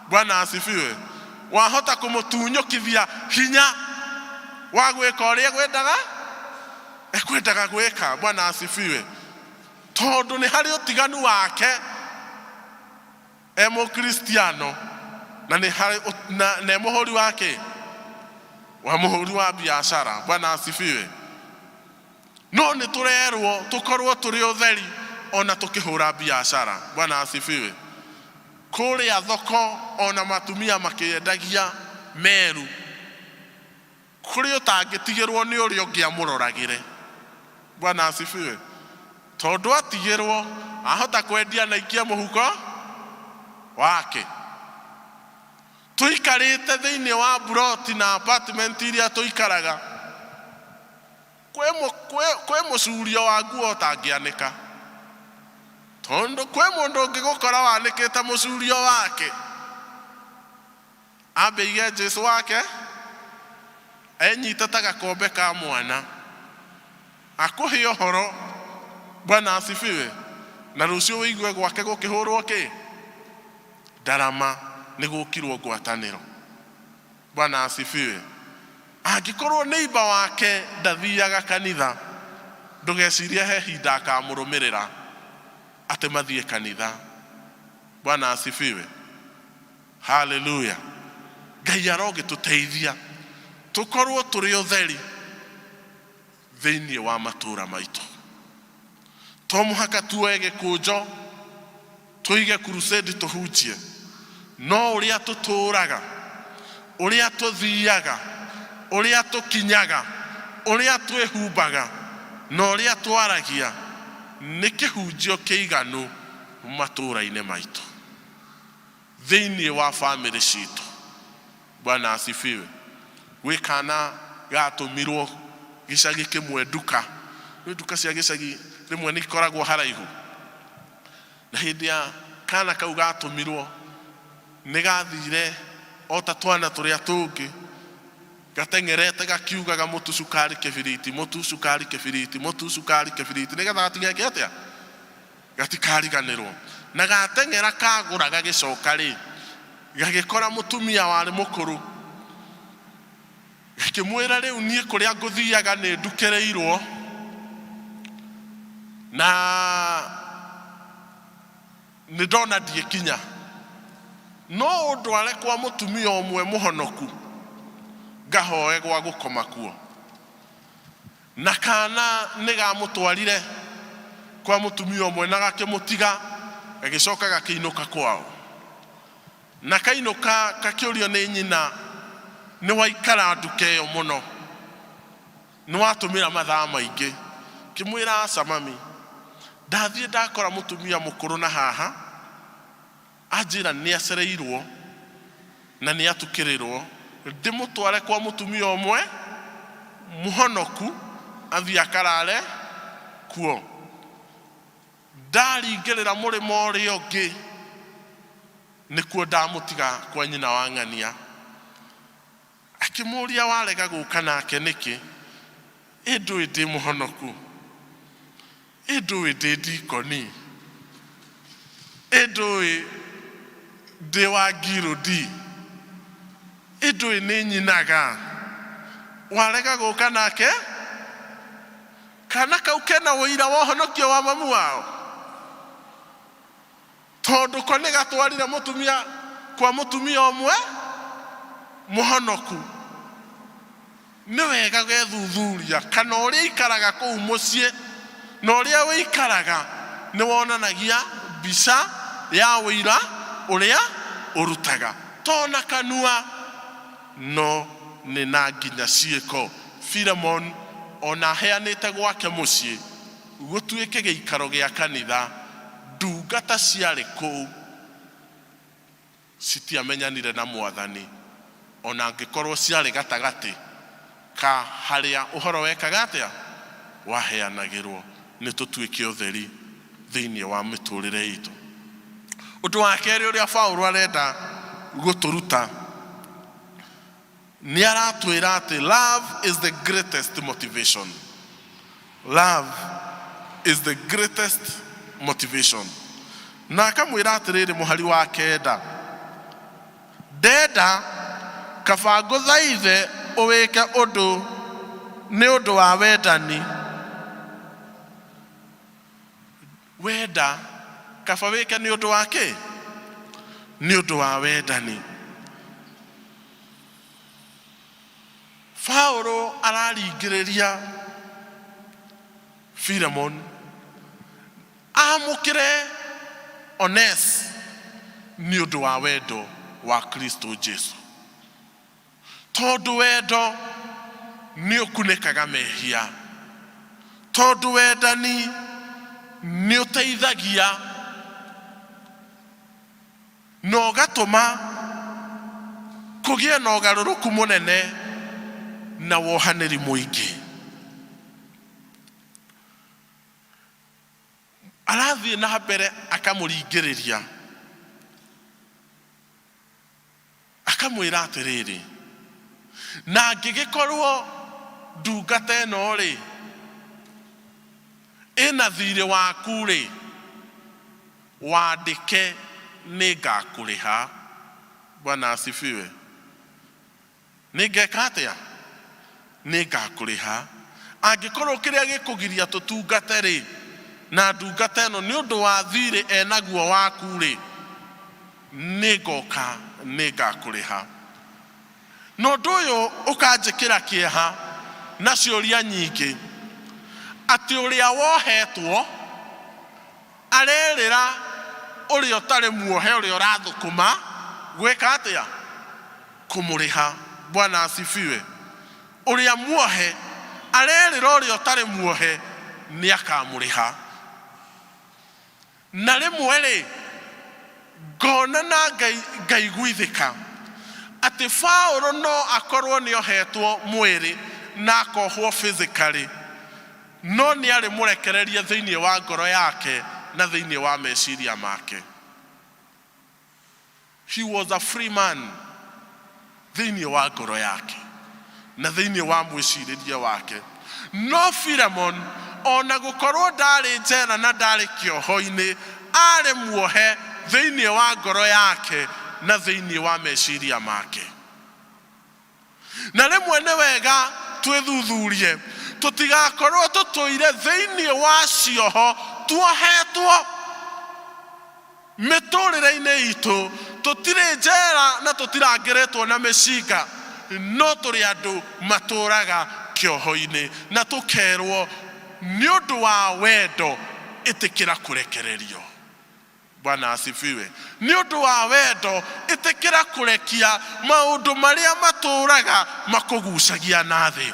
Bwana asifiwe. Wahota kũmũtunyũkithia hinya wa gwĩka ũrĩa ekwendaga ekwendaga gwĩka. Bwana asifiwe. Tondũ nĩ harĩ ũtiganu wake e mũkristiano na nĩ harĩ na e mũhũri wa kĩ? Wa mũhũri wa biacara. Bwana asifiwe. No nĩ tũrerwo tũkorwo tũrĩ ũtheri ona tũkĩhũra biacara. Bwana asifiwe. Kũrĩa thoko ona matumia makĩendagia meru, kũrĩ ũtangĩtigĩrwo nĩ ũrĩa ũngĩ amũroragĩre. Bwana asifiwe. Tondũ atigĩrwo ahota kwendia na aikie mũhuko wake. Tũikarĩte thĩinĩ wa mburoti na apartment iria tũikaraga, kwĩ mũcurio wa nguo ũtangĩanĩka. Tondũ kwĩ mũndũ ũngĩgũkora wanĩkĩte mũcurio wake, ambe aige Jesu wake enyite ta gakombe ka mwana, akũhe ũhoro. Bwana asifiwe. Na rũciũ wĩigue gwake gũkĩhũrwo kĩ? Ndarama, nĩ gũkirwo ngwatanĩro. Bwana asifiwe. Angĩkorwo neighbor wake ndathiaga kanitha, ndũgecirie he hinda akamũrũmĩrĩra atĩ mathiĩ kanitha. Bwana asifiwe. Haleluya. Ngai arogĩtũteithia tũkorwo tũrĩ ũtheri thĩinĩ wa matũũra maitũ. To mũhaka tuoe gĩkũnjo tũige crusade tũhunjie, no ũrĩa tũtũũraga, ũrĩa tũthiaga, ũrĩa tũkinyaga, ũrĩa twĩhumbaga na ũrĩa twaragia nĩ kĩhunjio kĩiganu matũũra-inĩ maitũ, thĩinĩ wa famĩlĩ citũ. Bwana asifiwe. Gwĩ kana gatũmirwo gĩcagi kĩmwe nduka. Nĩ nduka cia gĩcagi rĩmwe nĩ ikoragwo haraihu. Na hĩndĩ ya kana kau gatũmirwo nĩ gathire o ta twana tũrĩa tũngĩ gateng'erete gakiugaga mũtu cukari kĩbiriti, mũtu cukari kĩbiriti, mũtu cukari kĩbiriti, nĩgetha gatigeke atĩa? Gatikariganĩrwo. Na gateng'era kagũra gagĩcoka rĩ, gagĩkora mũtumia warĩ mũkũrũ, gakĩmwĩra rĩu niĩ kũrĩa ngũthiaga nĩ ndukĩrĩirwo na nĩ ndona ndiĩkinya, no ũndware kwa mũtumia ũmwe mũhonoku ngahoe gwa gũkoma kuo. Na kaana nĩ gamũtwarire kwa mũtumia ũmwe na gakĩmũtiga, gagĩcoka gakĩinũka kwao. Na kainũka kakĩũrio nĩ nyina, Nĩ waikara nduka ĩyo mũno. Nĩ watũmĩra mathaa maingĩ. Ngĩmwĩra aca mami. Ndathiĩ ndakora mũtumia mũkũrũ na haha, anjĩra nĩ acereirwo na nĩ atukĩrĩrwo, ndĩmũtware kwa mũtumia ũmwe mũhonoku athiĩ akarare kuo. Ndaringĩrĩra mũrĩmo ũrĩa ũngĩ, nĩkuo ndamũtiga kwa nyina wa ng'ania. Akĩmũũria warega gũka nake nĩkĩ? Ĩ ndũĩ ndĩ mũhonoku? Ĩ ndũĩ ndĩ ndikoni? Ĩ ndũĩ ndĩ wa ngirũndi? Ĩ ndũĩ nĩ nyinaga? Warega gũka nake? Kana kau kena ũira wa ũhonokio wa mamu wao? Tondũ ko nĩ gatwarire mũtumia kwa mũtumia ũmwe mũhonoku. Nĩ wega gethuthuria kana ũrĩa ikaraga kũu mũciĩ na ũrĩa ũikaraga nĩ wonanagia mbica ya ũira ũrĩa ũrutaga. To na kanua no nĩ na nginya ciĩko. Filemon ona aheanĩte gwake mũciĩ gũtuĩke gĩikaro gĩa kanitha, ndungata ciarĩ kũu citiamenyanire na Mwathani, ona angĩkorwo ciarĩ gatagatĩ ka harĩa ũhoro wekaga atĩa? Waheanagĩrwo. Nĩ tũtuĩke ũtheri thĩinĩ wa mĩtũrĩre itũ. Ũndũ wa kerĩ ũrĩa Paũlũ arenda gũtũruta, nĩ aratwĩra atĩ love is the greatest motivation. Love is the greatest motivation. Na akamwĩra atĩrĩrĩ mũhari wa kenda, ndenda kaba ngũthaithe ũwĩke ũndũ nĩ ũndũ wa wendani. Wenda kaba wĩke nĩ ũndũ wa kĩ? Nĩ ũndũ wa wendani. Paulo araringĩrĩria Filemon amũkĩre Ones nĩ ũndũ wa wendo wa Kristo Jesu. Tondũ wendo nĩ ũkunĩkaga mehia. Tondũ wendani nĩ ũteithagia na ũgatũma kũgĩe na ũgarũrũku mũnene na wohanĩri mũingĩ. Arathiĩ na mbere akamũringĩrĩria akamwĩra atĩrĩrĩ, na angĩgĩkorwo ndungata ĩno-rĩ, ĩna thirĩ waku-rĩ, wandĩke nĩngakũrĩha. Bwana asifiwe. Nĩngeka atĩa? Nĩngakũrĩha. Angĩkorwo kĩrĩa gĩkũgiria tũtungate-rĩ, na ndungata ĩno nĩ ũndũ wa thirĩ enaguo waku-rĩ, nĩngoka nĩngakũrĩha. Na ũndũ ũyũ ũkanjĩkĩra kĩeha na ciũria nyingĩ, atĩ ũrĩa wohetwo arerĩra ũrĩa ũtarĩ muohe ũrĩa ũrathũkũma gwĩka atĩa? Kũmũrĩha. Bwana asifiwe. Ũrĩa muohe arerĩra ũrĩa ũtarĩ muohe nĩ akamũrĩha. Na rĩmwe-rĩ, ngona na ngaiguithĩka atĩ Paulo no akorwo nĩ ohetwo mwĩrĩ na akohwo physically, no nĩ arĩ mũrekererie thĩinĩ wa ngoro yake na thĩinĩ wa meciria make. He was a free man thĩinĩ wa ngoro yake na thĩinĩ wa mwĩcirĩrie wake. No Filemon ona gũkorwo ndarĩ njera na ndarĩ kĩoho-inĩ, arĩ muohe thĩinĩ wa ngoro yake na thĩinĩ wa meciria make. Na rĩmwe nĩ wega twĩthuthurie tũtigakorwo tũtũire thĩinĩ wa cioho tuohetwo mĩtũrĩre-inĩ itũ. Tũtirĩ njera na tũtirangĩrĩtwo na mĩcinga, no tũrĩ andũ matũraga kĩoho-inĩ na tũkerwo nĩ ũndũ wa wendo ĩtĩkĩra kũrekererio. Bwana asifiwe. Nĩ ũndũ wa wendo ĩtĩkĩra kũrekia maũndũ marĩa matũũraga makũgucagia na thĩ.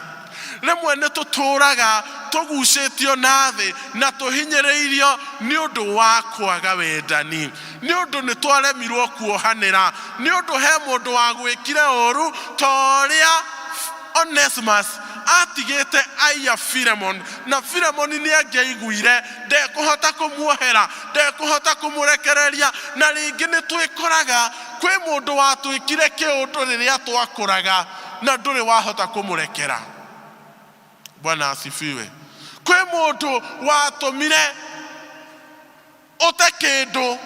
Rĩmwe nĩ tũtũũraga tũgucĩtio na thĩ na tũhinyĩrĩirio nĩ ũndũ wa kwaga wendani, nĩ ũndũ nĩ twaremirwo kuohanĩra, nĩ ũndũ he mũndũ wagwĩkire ũru ta ũrĩa Onesimus atigĩte aiya Filemon, na Filemon nĩ angĩaiguire ndekũhota kũmuohera, ndekũhota kũmũrekereria. Na rĩngĩ nĩ twĩkoraga kwĩ mũndũ watwĩkire kĩũndũ rĩrĩa twakũraga na ndũrĩ wahota kũmũrekera. Bwana asifiwe. Kwĩ mũndũ watũmire ũte kĩndũ,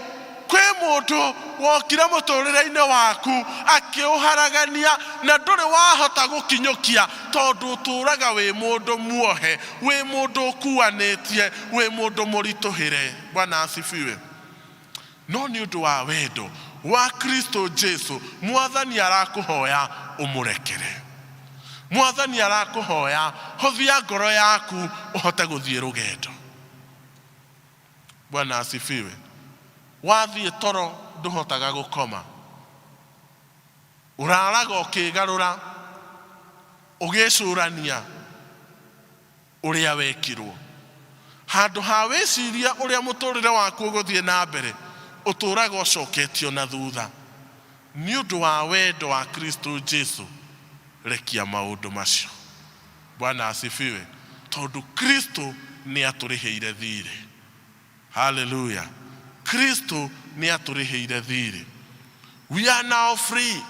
kwĩ mũndũ wokire mũtũrĩre-inĩ waku akĩũharagania na ndũrĩ wahota gũkinyũkia tondũ ũtũraga wĩ mũndũ muohe, wĩ mũndũ ũkuanĩtie, wĩ mũndũ mũritũhĩre. Bwana asifiwe. No nĩ ũndũ wa wendo wa Kristo Jesu, Mwathani arakũhoya ũmũrekere. Mwathani arakũhoya hũthia ngoro yaku ũhote gũthiĩ rũgendo. Bwana asifiwe. Wathiĩ toro ndũhotaga gũkoma, ũraraga ũkĩgarũra ũgĩcũrania ũrĩa wekirwo. Handũ ha wĩciria ũrĩa mũtũrĩre waku ũgũthiĩ na mbere, ũtũraga ũcoketio na thutha. Nĩ ũndũ wa wendo wa Kristo Jesu, rekia maũndũ macio. Bwana asifiwe. Tondũ Kristo nĩ atũrĩhĩire thirĩ. Hallelujah. Kristo nĩ atũrĩhĩire thirĩ. We are now free.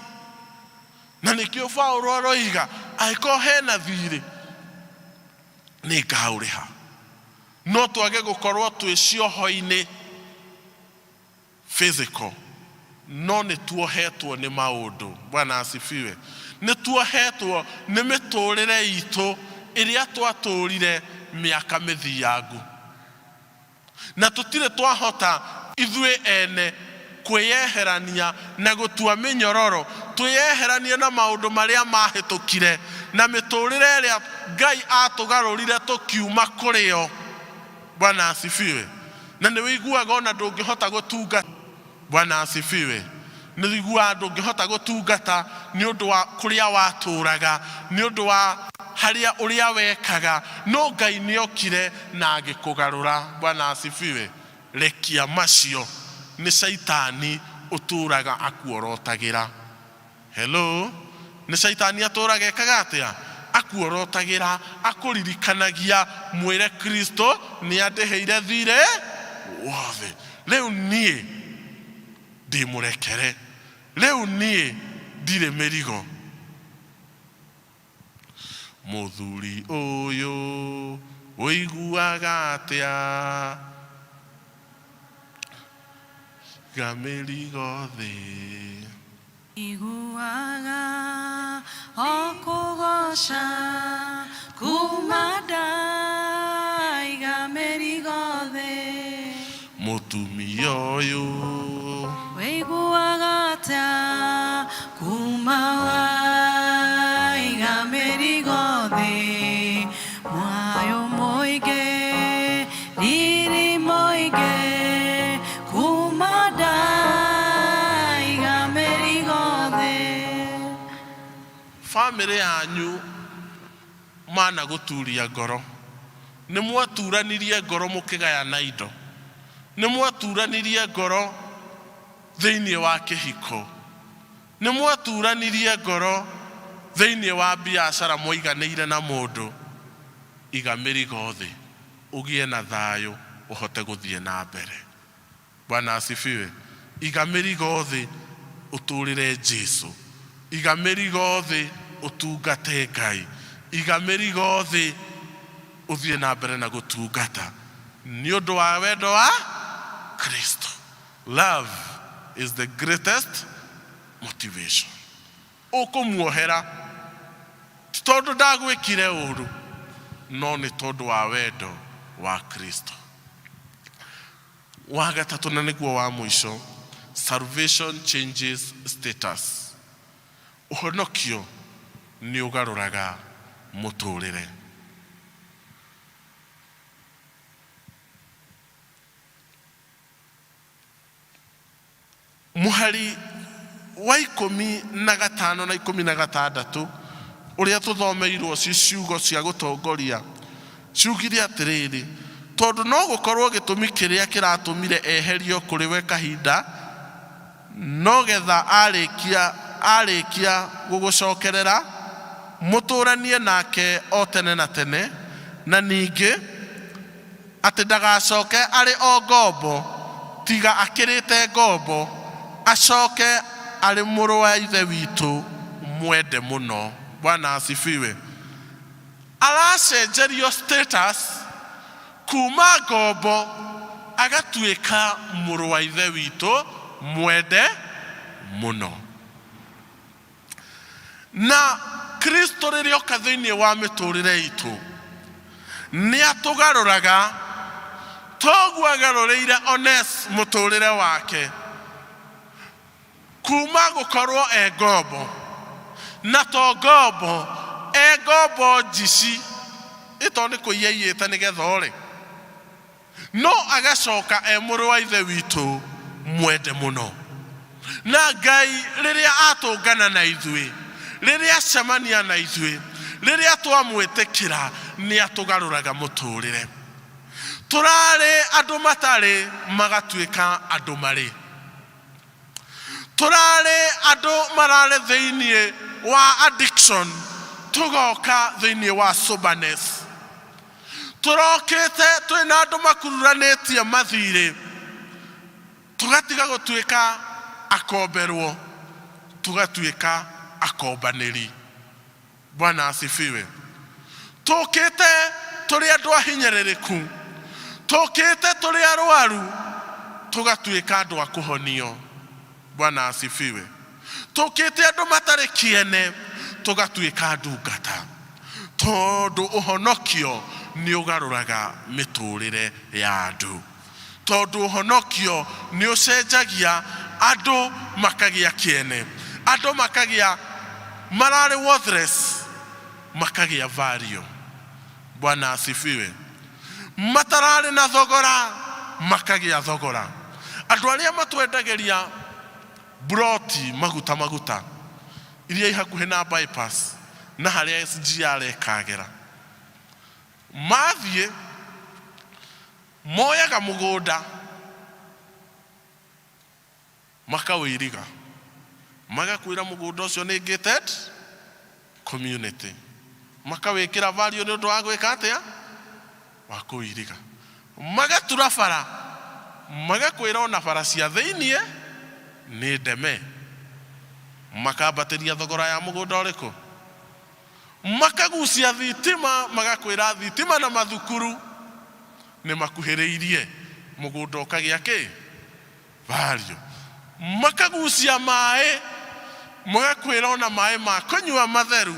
Na nĩkĩo Paulo aroiga angĩkorwo hena thirĩ nĩ ngaũrĩha. No twage gũkorwo twĩ cioho-inĩ physical, no nĩ tuohetwo nĩ maũndũ. Bwana asifiwe. Nĩ tuohetwo nĩ mĩtũrĩre itũ ĩrĩa twatũrire mĩaka mĩthiangu, na tũtirĩ twahota ithuĩ ene kwĩyeherania na gũtua mĩnyororo, twĩyeheranie na maũndũ marĩa mahĩtũkire na mĩtũrĩre ĩrĩa Ngai atũgarũrire tũkiuma kũrĩo. Bwana asifiwe. Na nĩ wĩiguaga ona ndũngĩhota gũtungata. Bwana asifiwe. Nĩ wĩiguaga ndũngĩhota gũtungata nĩ ũndũ wa kũrĩa watũraga, nĩ ũndũ wa harĩa ũrĩa wekaga, no Ngai nĩ okire na agĩkũgarũra. Bwana asifiwe. Rekia macio nĩ caitani ũtũraga akuorotagĩra. Hello, nĩ caitani atũraga ekaga atĩa? Akuorotagĩra, akũririkanagia, mwĩre Kristo nĩ andĩhĩire thirĩ wothe. Rĩu niĩ ndĩmũrekere, rĩu niĩ ndirĩ mĩrigo. Mũthuri ũyũ ũiguaga atĩa? Iga mĩrigo thĩ. Iguaga o kũgoca kuma ndaiga mĩrigo thĩ. Mũtumia ũyũ Wĩiguaga atĩa kuma waiga mĩrigo thĩ? Muoyo mũingĩ, riri mũingĩ, kuma ndaiga mĩrigo thĩ. Bamĩrĩ yanyu mana gũturia ngoro, nĩ mwaturanirie ngoro mũkĩgayana indo, nĩ mwaturanirie ngoro thĩinĩ wa kĩhiko, nĩ mwaturanirie ngoro thĩinĩ wa biacara mwaiganĩire na mũndũ. Iga mĩrigo thĩ, ũgĩe na thayũ, ũhote gũthiĩ na mbere. Bwana asifiwe. Iga mĩrigo thĩ, ũtũrĩre Jesu. Iga mĩrigo thĩ, ũtungate Ngai. Iga mĩrigo thĩ, ũthiĩ na mbere na gũtungata nĩ ũndũ wa wendo wa Kristo. Love is the greatest motivation. Ũkũmuohera ti tondũ ndagwĩkire ũru, no nĩ tondũ wa wendo wa Kristo. Wa gatatũ na nĩguo wa mũico, salvation changes status. Ũhonokio nĩ ũgarũraga mũtũrĩre. Mũhari wa 15 na 16 ũrĩa tũthomeirwo ci ciugo cia gũtongoria ciugire atĩrĩrĩ, tondũ no gũkorwo gĩtũmi kĩrĩa kĩratũmire eherio kũrĩ we kahinda no getha arĩkia arĩkia gũgũcokerera mũtũranie nake o tene na tene, na ningĩ atĩ ndagacoke arĩ o ngombo tiga akĩrĩte ngombo, acoke arĩ mũrũ wa ithe witũ mwende mũno. Bwana asifiwe. Aracenjerio status kuma ngombo agatuĩka mũrũ wa ithe witũ mwende mũno. Na Kristo rĩrĩa oka thĩinĩ wa mĩtũrĩre itũ nĩ atũgarũraga, toguo agarũrĩire Ones mũtũrĩre wake kuma gũkorwo e ngombo, na to ngombo, e ngombo njici ĩto nĩ kũiya iyĩte nĩgetha ore, no agacoka e mũrũ wa ithe witũ mwende mũno. Na Ngai rĩrĩa atũngana na ithuĩ, rĩrĩa acemania na ithuĩ, rĩrĩa twamwĩtĩkĩra, nĩ atũgarũraga mũtũrĩre. Tũrarĩ andũ matarĩ, magatuĩka andũ marĩ. Tũrarĩ andũ mararĩ thĩinĩ wa addiction, tũgoka thĩinĩ wa soberness. Tũrokĩte twĩna andũ makururanĩtie mathirĩ, tũgatiga gũtuĩka akomberwo, tũgatuĩka akombanĩri. Bwana asifiwe. Tũkĩte tũrĩ andũ ahinyĩrĩrĩku, tũkĩte tũrĩ arwaru, tũgatuĩka andũ a kũhonio. Bwana asifiwe. Tũkĩte andũ matarĩ kĩene, tũgatuĩka ndungata, tondũ ũhonokio nĩ ũgarũraga mĩtũrĩre ya andũ, tondũ ũhonokio nĩ ũcenjagia andũ makagĩa kĩene, andũ makagĩa mararĩ worthless makagĩa value. Bwana asifiwe. Matararĩ na thogora makagĩa thogora. Andũ arĩa matwendagĩria broti maguta maguta iria i hakuhĩ na bypass na harĩa SGR ĩkagera, mathiĩ moyaga mũgũnda makawĩiriga, magakwĩra mũgũnda ũcio nĩ gated community, makawĩkĩra value nĩ ũndũ wa gwĩka atĩa, wa kũwĩiriga. Magatura bara, magakwĩra ona bara cia thĩiniĩ nĩ ndeme, makambatĩria thogora ya mũgũnda ũrĩkũ, makagucia thitima, magakwĩra thitima na mathukuru nĩ makuhĩrĩirie, mũgũnda ũkagĩa kĩ value. Makagucia maĩ, magakwĩra ona maĩ ma kũnyua matheru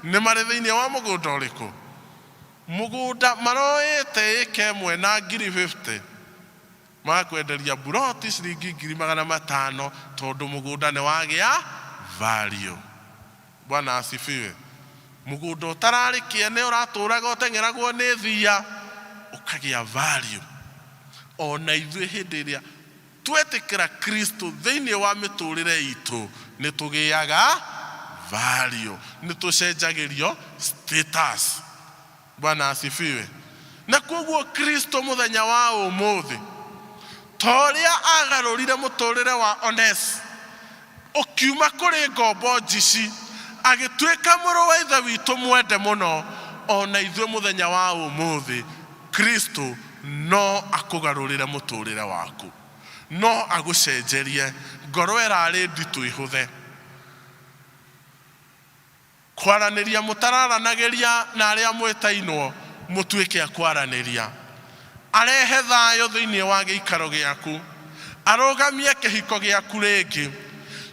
nĩ marĩ thĩinĩ wa mũgũnda ũrĩkũ. Mũgũnda maroĩte ĩka ĩmwe na ngiri 50, magakwenderia buroti ciringi 500,000, tondũ mũgũnda nĩ wagĩa value. Bwana asifiwe. Mũgũnda ũtararĩ kĩene ũratũraga ũteng'eragwo nĩ thia ũkagĩa value. Ona ithuĩ hĩndĩ ĩrĩa twetĩkĩra Kristo thĩinĩ wa mĩtũrĩre itũ nĩ tũgĩaga value, nĩ tũcenjagĩrio status. Bwana asifiwe. Na koguo Kristo mũthenya wa ũmũthĩ ta ũrĩa agarũrire mũtũrĩre wa Ones ũkiuma kũrĩ ngombo njici agĩtuĩka mũrũ wa ithe witũ mwende mũno, ona ithuĩ mũthenya wa ũmũthĩ Kristo no akũgarũrĩre mũtũrĩre waku, no agũcenjerie ngoro ĩrarĩ nditũ ĩhũthe. Kwaranĩria mũtararanagĩria na arĩa mwĩtainwo mũtuĩke a kwaranĩria, arehe thayũ thĩinĩ wa gĩikaro gĩaku, arũgamie kĩhiko gĩaku rĩngĩ.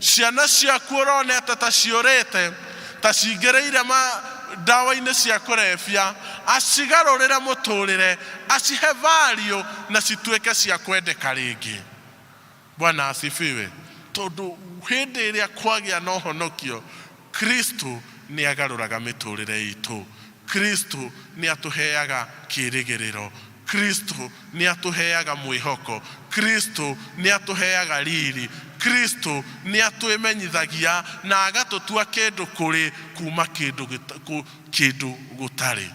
Ciana ciaku ũronete ta ciũrĩte, ta cingĩrĩire ndawa-inĩ cia kũrebia, acigarũrĩre mũtũrĩre, acihe value na cituĩke cia kwendeka rĩngĩ. Bwana asifiwe. Tondũ hĩndĩ ĩrĩa kwagĩa na ũhonokio, Kristo nĩ agarũraga mĩtũrĩre itũ, Kristo nĩ atũheaga kĩĩrĩgĩrĩro, Kristo nĩ atũheaga mwĩhoko, Kristo nĩ atũheaga riri, Kristo nĩ atwĩmenyithagia na agatũtua kĩndũ kũrĩ kuma kĩndũ gĩta- kũ- kĩndũ gũtarĩ.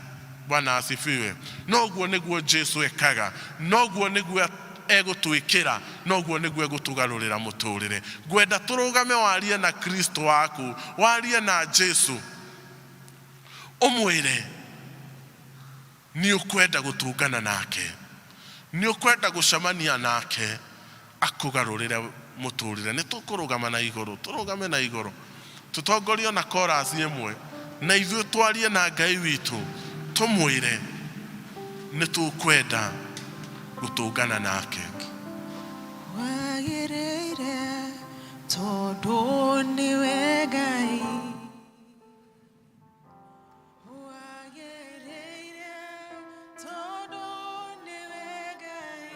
Bwana asifiwe. Noguo nĩguo Jesu ekaga, noguo nĩguo egũtwĩkĩra, noguo nĩguo egũtũgarũrĩra mũtũrĩre. Ngwenda tũrũgame warie na Kristo waku, warie na Jesu, ũmwĩre nĩ ũkwenda gũtũngana nake, nĩ ũkwenda gũcemania nake, akũgarũrĩre mũtũrĩre. Nĩ tũkũrũgama na igũrũ, tũrũgame na igũrũ, tũtongorio na chorus ĩmwe, na ithuĩ twarie na Ngai witũ, tũmwĩre nĩ tũkwenda gũtũngana nake. Wagĩrĩire tondũ nĩwe Ngai. Wagĩrĩire tondũ nĩwe Ngai.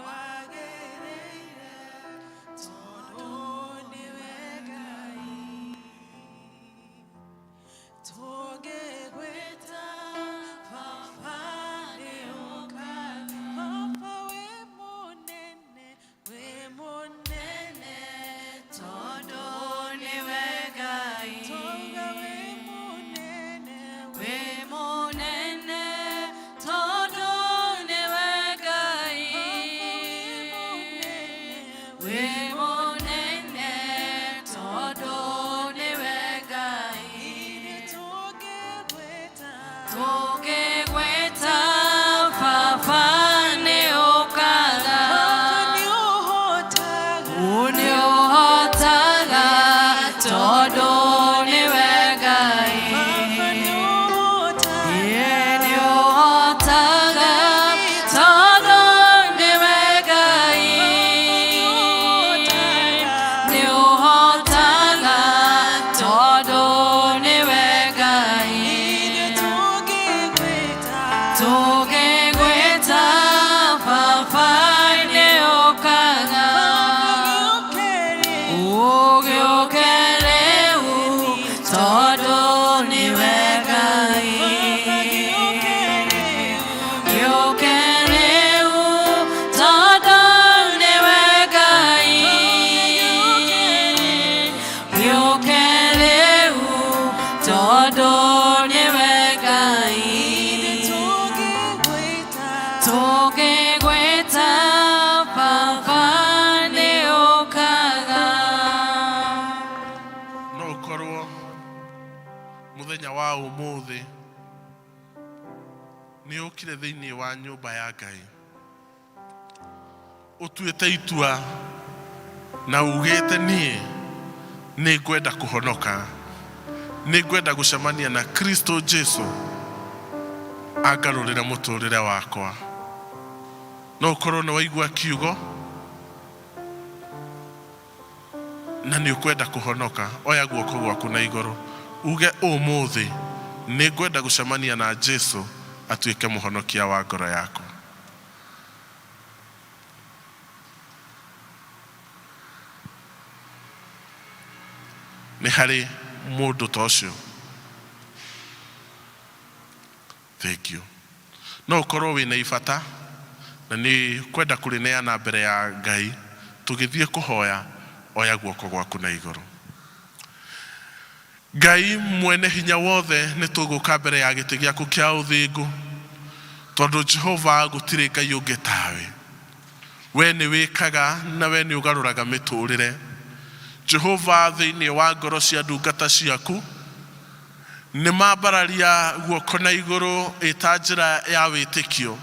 Wagĩrĩire tondũ nĩwe Ngai. Tũngĩgwĩta Baba nĩũkaga. Baba wĩ mũnene, wĩ mũnene tondũ nĩwe Ngai. Twauga wĩ mũnene, wĩ mũnene tondũ nĩwe Ngai. Wĩ mũnene tondũ nĩwe Ngai. Tũngĩgwĩta Baba nĩũkaga. Nĩũhotaga tondũ nĩwe Ngai. Nĩũhotaga tondũ nĩwe Ngai. Nĩũhotaga tondũ nĩwe Ngai. Tũngĩgwĩta Baba nĩũkaga. Ũgĩũke rĩu tondũ nĩwe Ngai. Gĩũke rĩu tondũ nĩwe Ngai. Gĩũke rĩu tondũ nĩwe Ngai. Tũngĩgwĩta Baba nĩũkaga. No ũkorwo mũthenya wa ũmũthĩ nĩ ũkire thĩinĩ wa nyũmba ya Ngai, ũtuĩte itua na ugĩte niĩ nĩ ngwenda kũhonoka, nĩ ngwenda gũcemania na Kristo Jesu angarũrĩre mũtũrĩre wakwa. No ũkorwo nĩ waigua kiugo na nĩ ũkwenda kũhonoka, oya guoko gwaku na igũrũ uge ũmũthĩ nĩ ngwenda gũcemania na Jesu atuĩke mũhonokia wa ngoro yakwa. Nĩ harĩ mũndũ ta ũcio? Thank you. No ũkorwo wĩna ibata na nĩ kwenda kũrĩneana mbere ya Ngai, tũgĩthiĩ kũhoya, oya guoko gwaku na igũrũ. Ngai mwene hinya wothe, nĩ tũgũka mbere ya gĩtĩ gĩaku kĩa ũthingu, tondũ Jehova gũtirĩ Ngai ũngĩ tawe. We nĩ wĩkaga na we nĩ ũgarũraga mĩtũrĩre. Jehova, thĩinĩ wa ngoro cia ndungata ciaku nĩ mambararia guoko na igũrũ ĩta njĩra ya wĩtĩkio,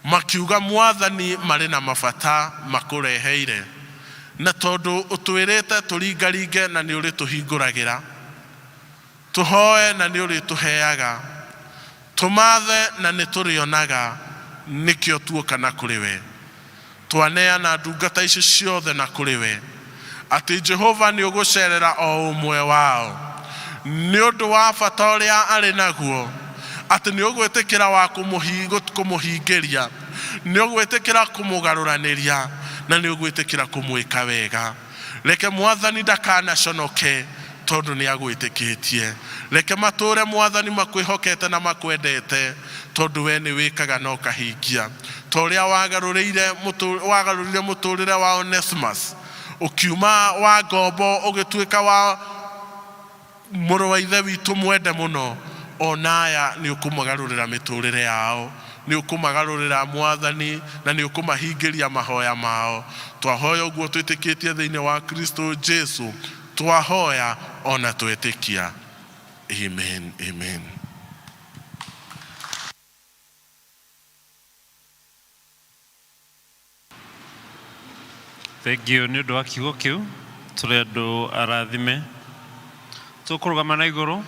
makiuga Mwathani marĩ na mabata makũreheire, na tondũ ũtwĩrĩte tũringaringe na nĩ ũrĩtũhingũragĩra, tũhoe na nĩ ũrĩtũheaga, tũmathe na nĩ tũrĩonaga, nĩkĩo tuoka na kũrĩ we. Twaneana ndungata ici ciothe na kũrĩ we, atĩ Jehova nĩ ũgũcerera o ũmwe wao nĩ ũndũ wa bata ũrĩa arĩ naguo, atĩ nĩ ũgwĩtĩkĩra wa kũmũhingĩria, nĩ ũgwĩtĩkĩra kũmũgarũranĩria, na nĩ ũgwĩtĩkĩra kũmwĩka wega. Reke Mwathani ndakanaconoke tondũ nĩ agwĩtĩkĩtie. Reke matũre Mwathani makwĩhokete na makwendete, tondũ we nĩ wĩkaga na ũkahingia. Ta ũrĩa wagarũrĩire wagarũrire mũtũrĩre wa Onesimus, ũkiuma wa ngombo ũgĩtuĩka wa mũrũ wa ithe witũ mwende mũno, ona aya nĩ ũkũmagarũrĩra mĩtũrĩre yao, nĩ ũkũmagarũrĩra Mwathani, na nĩ ũkũmahingĩria mahoya mao. Twahoya ũguo twĩtĩkĩtie thĩinĩ wa Kristo Jesu, twahoya ona twetĩkia. Amen, amen. Thengiũ nĩ ũndũ wa kiugo kĩu, tũrĩ andũ arathime. Tũkũrũgama na igũrũ,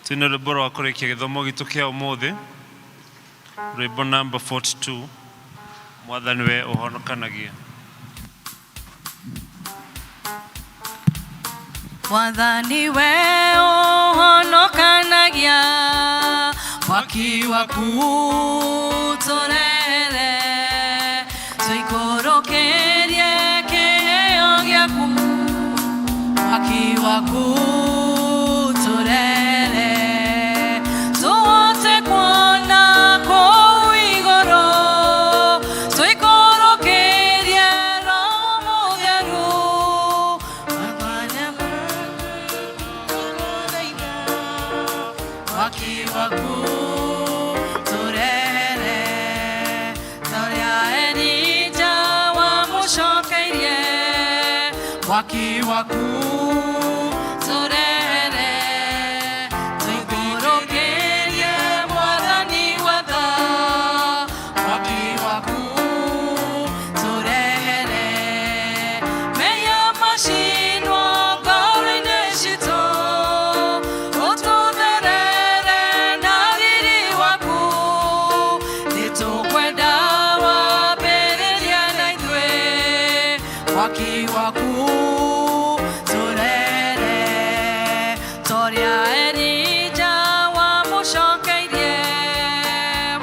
twĩna rwĩmbo rwa kũrĩkia gĩthomo gitũ kĩa ũmũthĩ, rwĩmbo namba 42, Mwathani we ũhonokanagia. Mwathani we ũhonokanagia, mwaki waku tũrehere, tũikũrũkĩrie kĩheo gĩaku, mwaki waku tũrehere, tũhote kuona kũu igũrũ, tũikũrũkĩrie Roho Mũtheru. Mwaki waku tũrehere, ta ũrĩa Elija wamũcokeirie, mwaki waku tũrehere, tũikũrũkĩrie Mwathani wa tha, mwaki waku tũrehere, mehia macinwo ngoro-inĩ citũ, ũtũtherere na riri waku, nĩtũkwenda wambĩrĩrie na ithuĩ, mwaki waku tũrehere, ta ũrĩa Elija wamũcokeirie,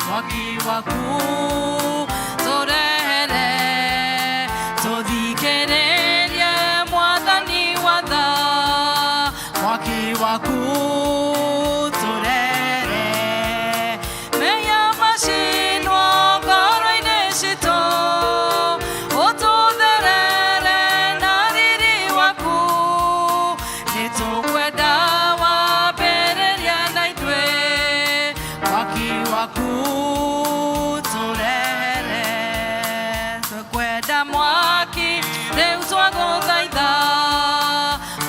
mwaki waku tũrehere, tũthikĩrĩrie Mwathani wa tha, mwaki waku tũrehere, mehia macinwo ngoro-inĩ citũ, ũtũtherere na riri waku, nĩtũkwenda wambĩrĩrie na ithuĩ, mwaki waku tũrehere, tũkwenda mwaki rĩu twagũthaitha,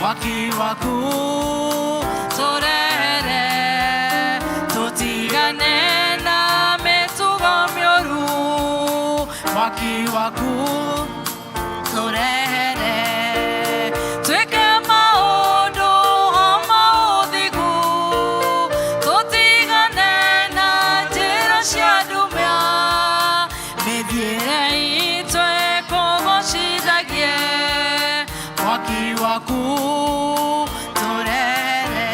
mwaki waku tũrehere, tũtigane na mĩtugo mĩũru, mwaki waku tũrehere, twĩke maũndũ o ma ũthingu, tũtigane na njĩra cia ndumia, mĩthiĩre itũ ĩkũgocithagie, mwaki waku tũrehere,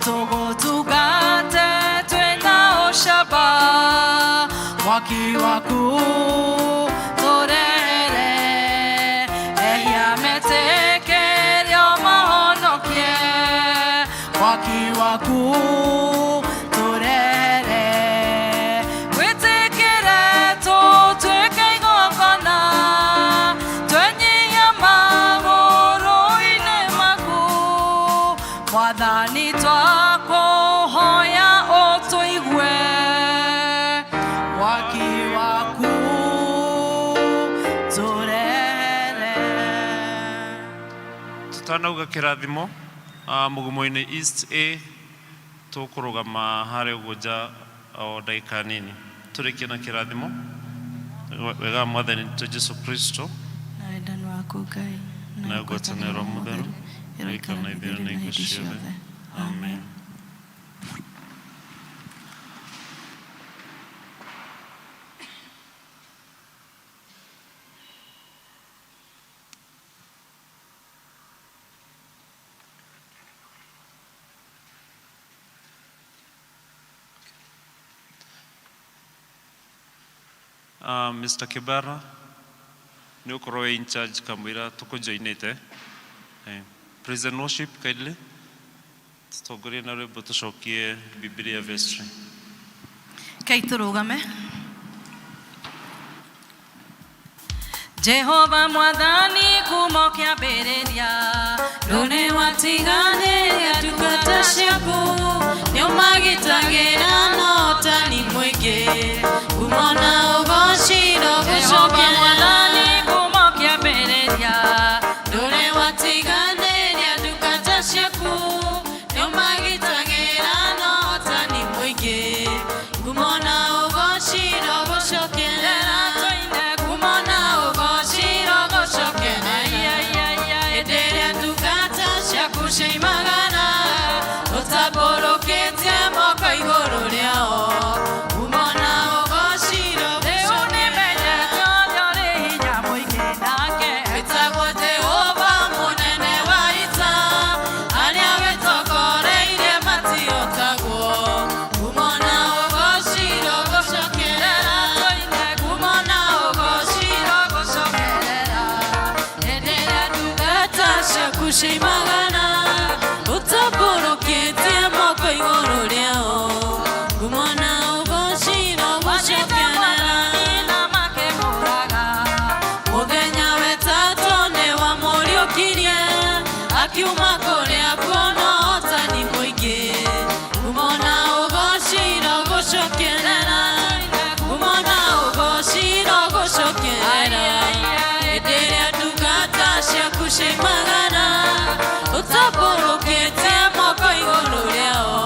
tũgũtungate twĩna ũcamba, mwaki waku tũrehere, ehia metĩkĩre ũmahonokie, mwaki waku tũrehere, wĩtĩkĩre tũtuĩke igongona, twenyihia magũrũ-inĩ maku, Mwathani twakũhoya ũtũigue, mwaki waku tũrehere. Tũtanauga kĩrathimo, mũgumo-inĩ East A, tũkũrũgama harĩa ũguo nja o ndagĩka nini tũrĩkie na kĩrathimo. Wega wa Mwathani witũ Jesu Kristo na wendani waku Ngai na ngwatanĩro mũtheru ĩroikara na ithuĩ na hingo ciothe. Amen. Mr. Kibara, nĩ ũkorwo wĩ in charge kamũira tũkũjoinĩte. Praise and worship, kindly tũtongorie na rwĩmbo tũcokie Bibilia vestry. Kei tũrũgame. Jehova mwathani kuma ũkĩambĩrĩria ndũrĩ watiganĩria ndungata ciaku nĩũmagitagĩra na ũtani mũingĩ ngumo na ũgoci Jehova mwathani kuma ũkĩambĩrĩria ndũrĩ watiganĩria ndungata ciaku nĩũmagitagĩra na ũtani mũingĩ ngumo na ũgoci rũgũcokerera ngumo na ũgoci rũgũcokerera hĩndĩ ĩrĩa ndungata ciaku ciaimagara ũtambũrũkĩtie moko igũrũ rĩao ngumo na ũgoci Rĩu nĩmenyete ũrĩa ũrĩ hinya mũingĩ nake wĩtagwo Jehova mũnene wa ita arĩa wĩtongoreirie matihotagwo ngumo na ũgoci rũgũcokerera ngumo na ũgoci rũgũcokerera hĩndĩ ĩrĩa ndungata ciaku ciaimagara ũtambũrũkĩtie moko igũrũ rĩao ngumo na ũgoci rũgũcokerera na makĩmũraga mũthenya wetatũ nĩwamũriũkirie akiuma kũrĩa kuona ũhotani mũingĩ ngumo na ũgoci rũgũcokerera ngumo na ũgoci rũgũcokerera hĩndĩ ĩrĩa ndungata ciaku ciaimagara ũtambũrũkĩtie moko igũrũ rĩao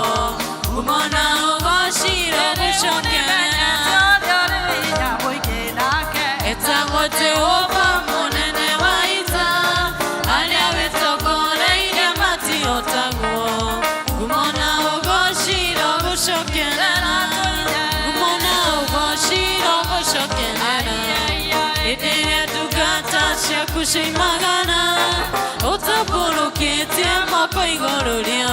ngumo na ũgoci rũgũcokerera ũrĩa ũrĩ hinya mũingĩ nake etagwo Jehova mũnene wa ita arĩa wĩtongoreirie matihotagwo ngumo na ũgoci rũgũcokerera ngumo na ũgoci rũgũcokerera hĩndĩ ĩrĩa ndungata ciaku ciaimagara ũtambũrũkĩtie moko igũrũ rĩao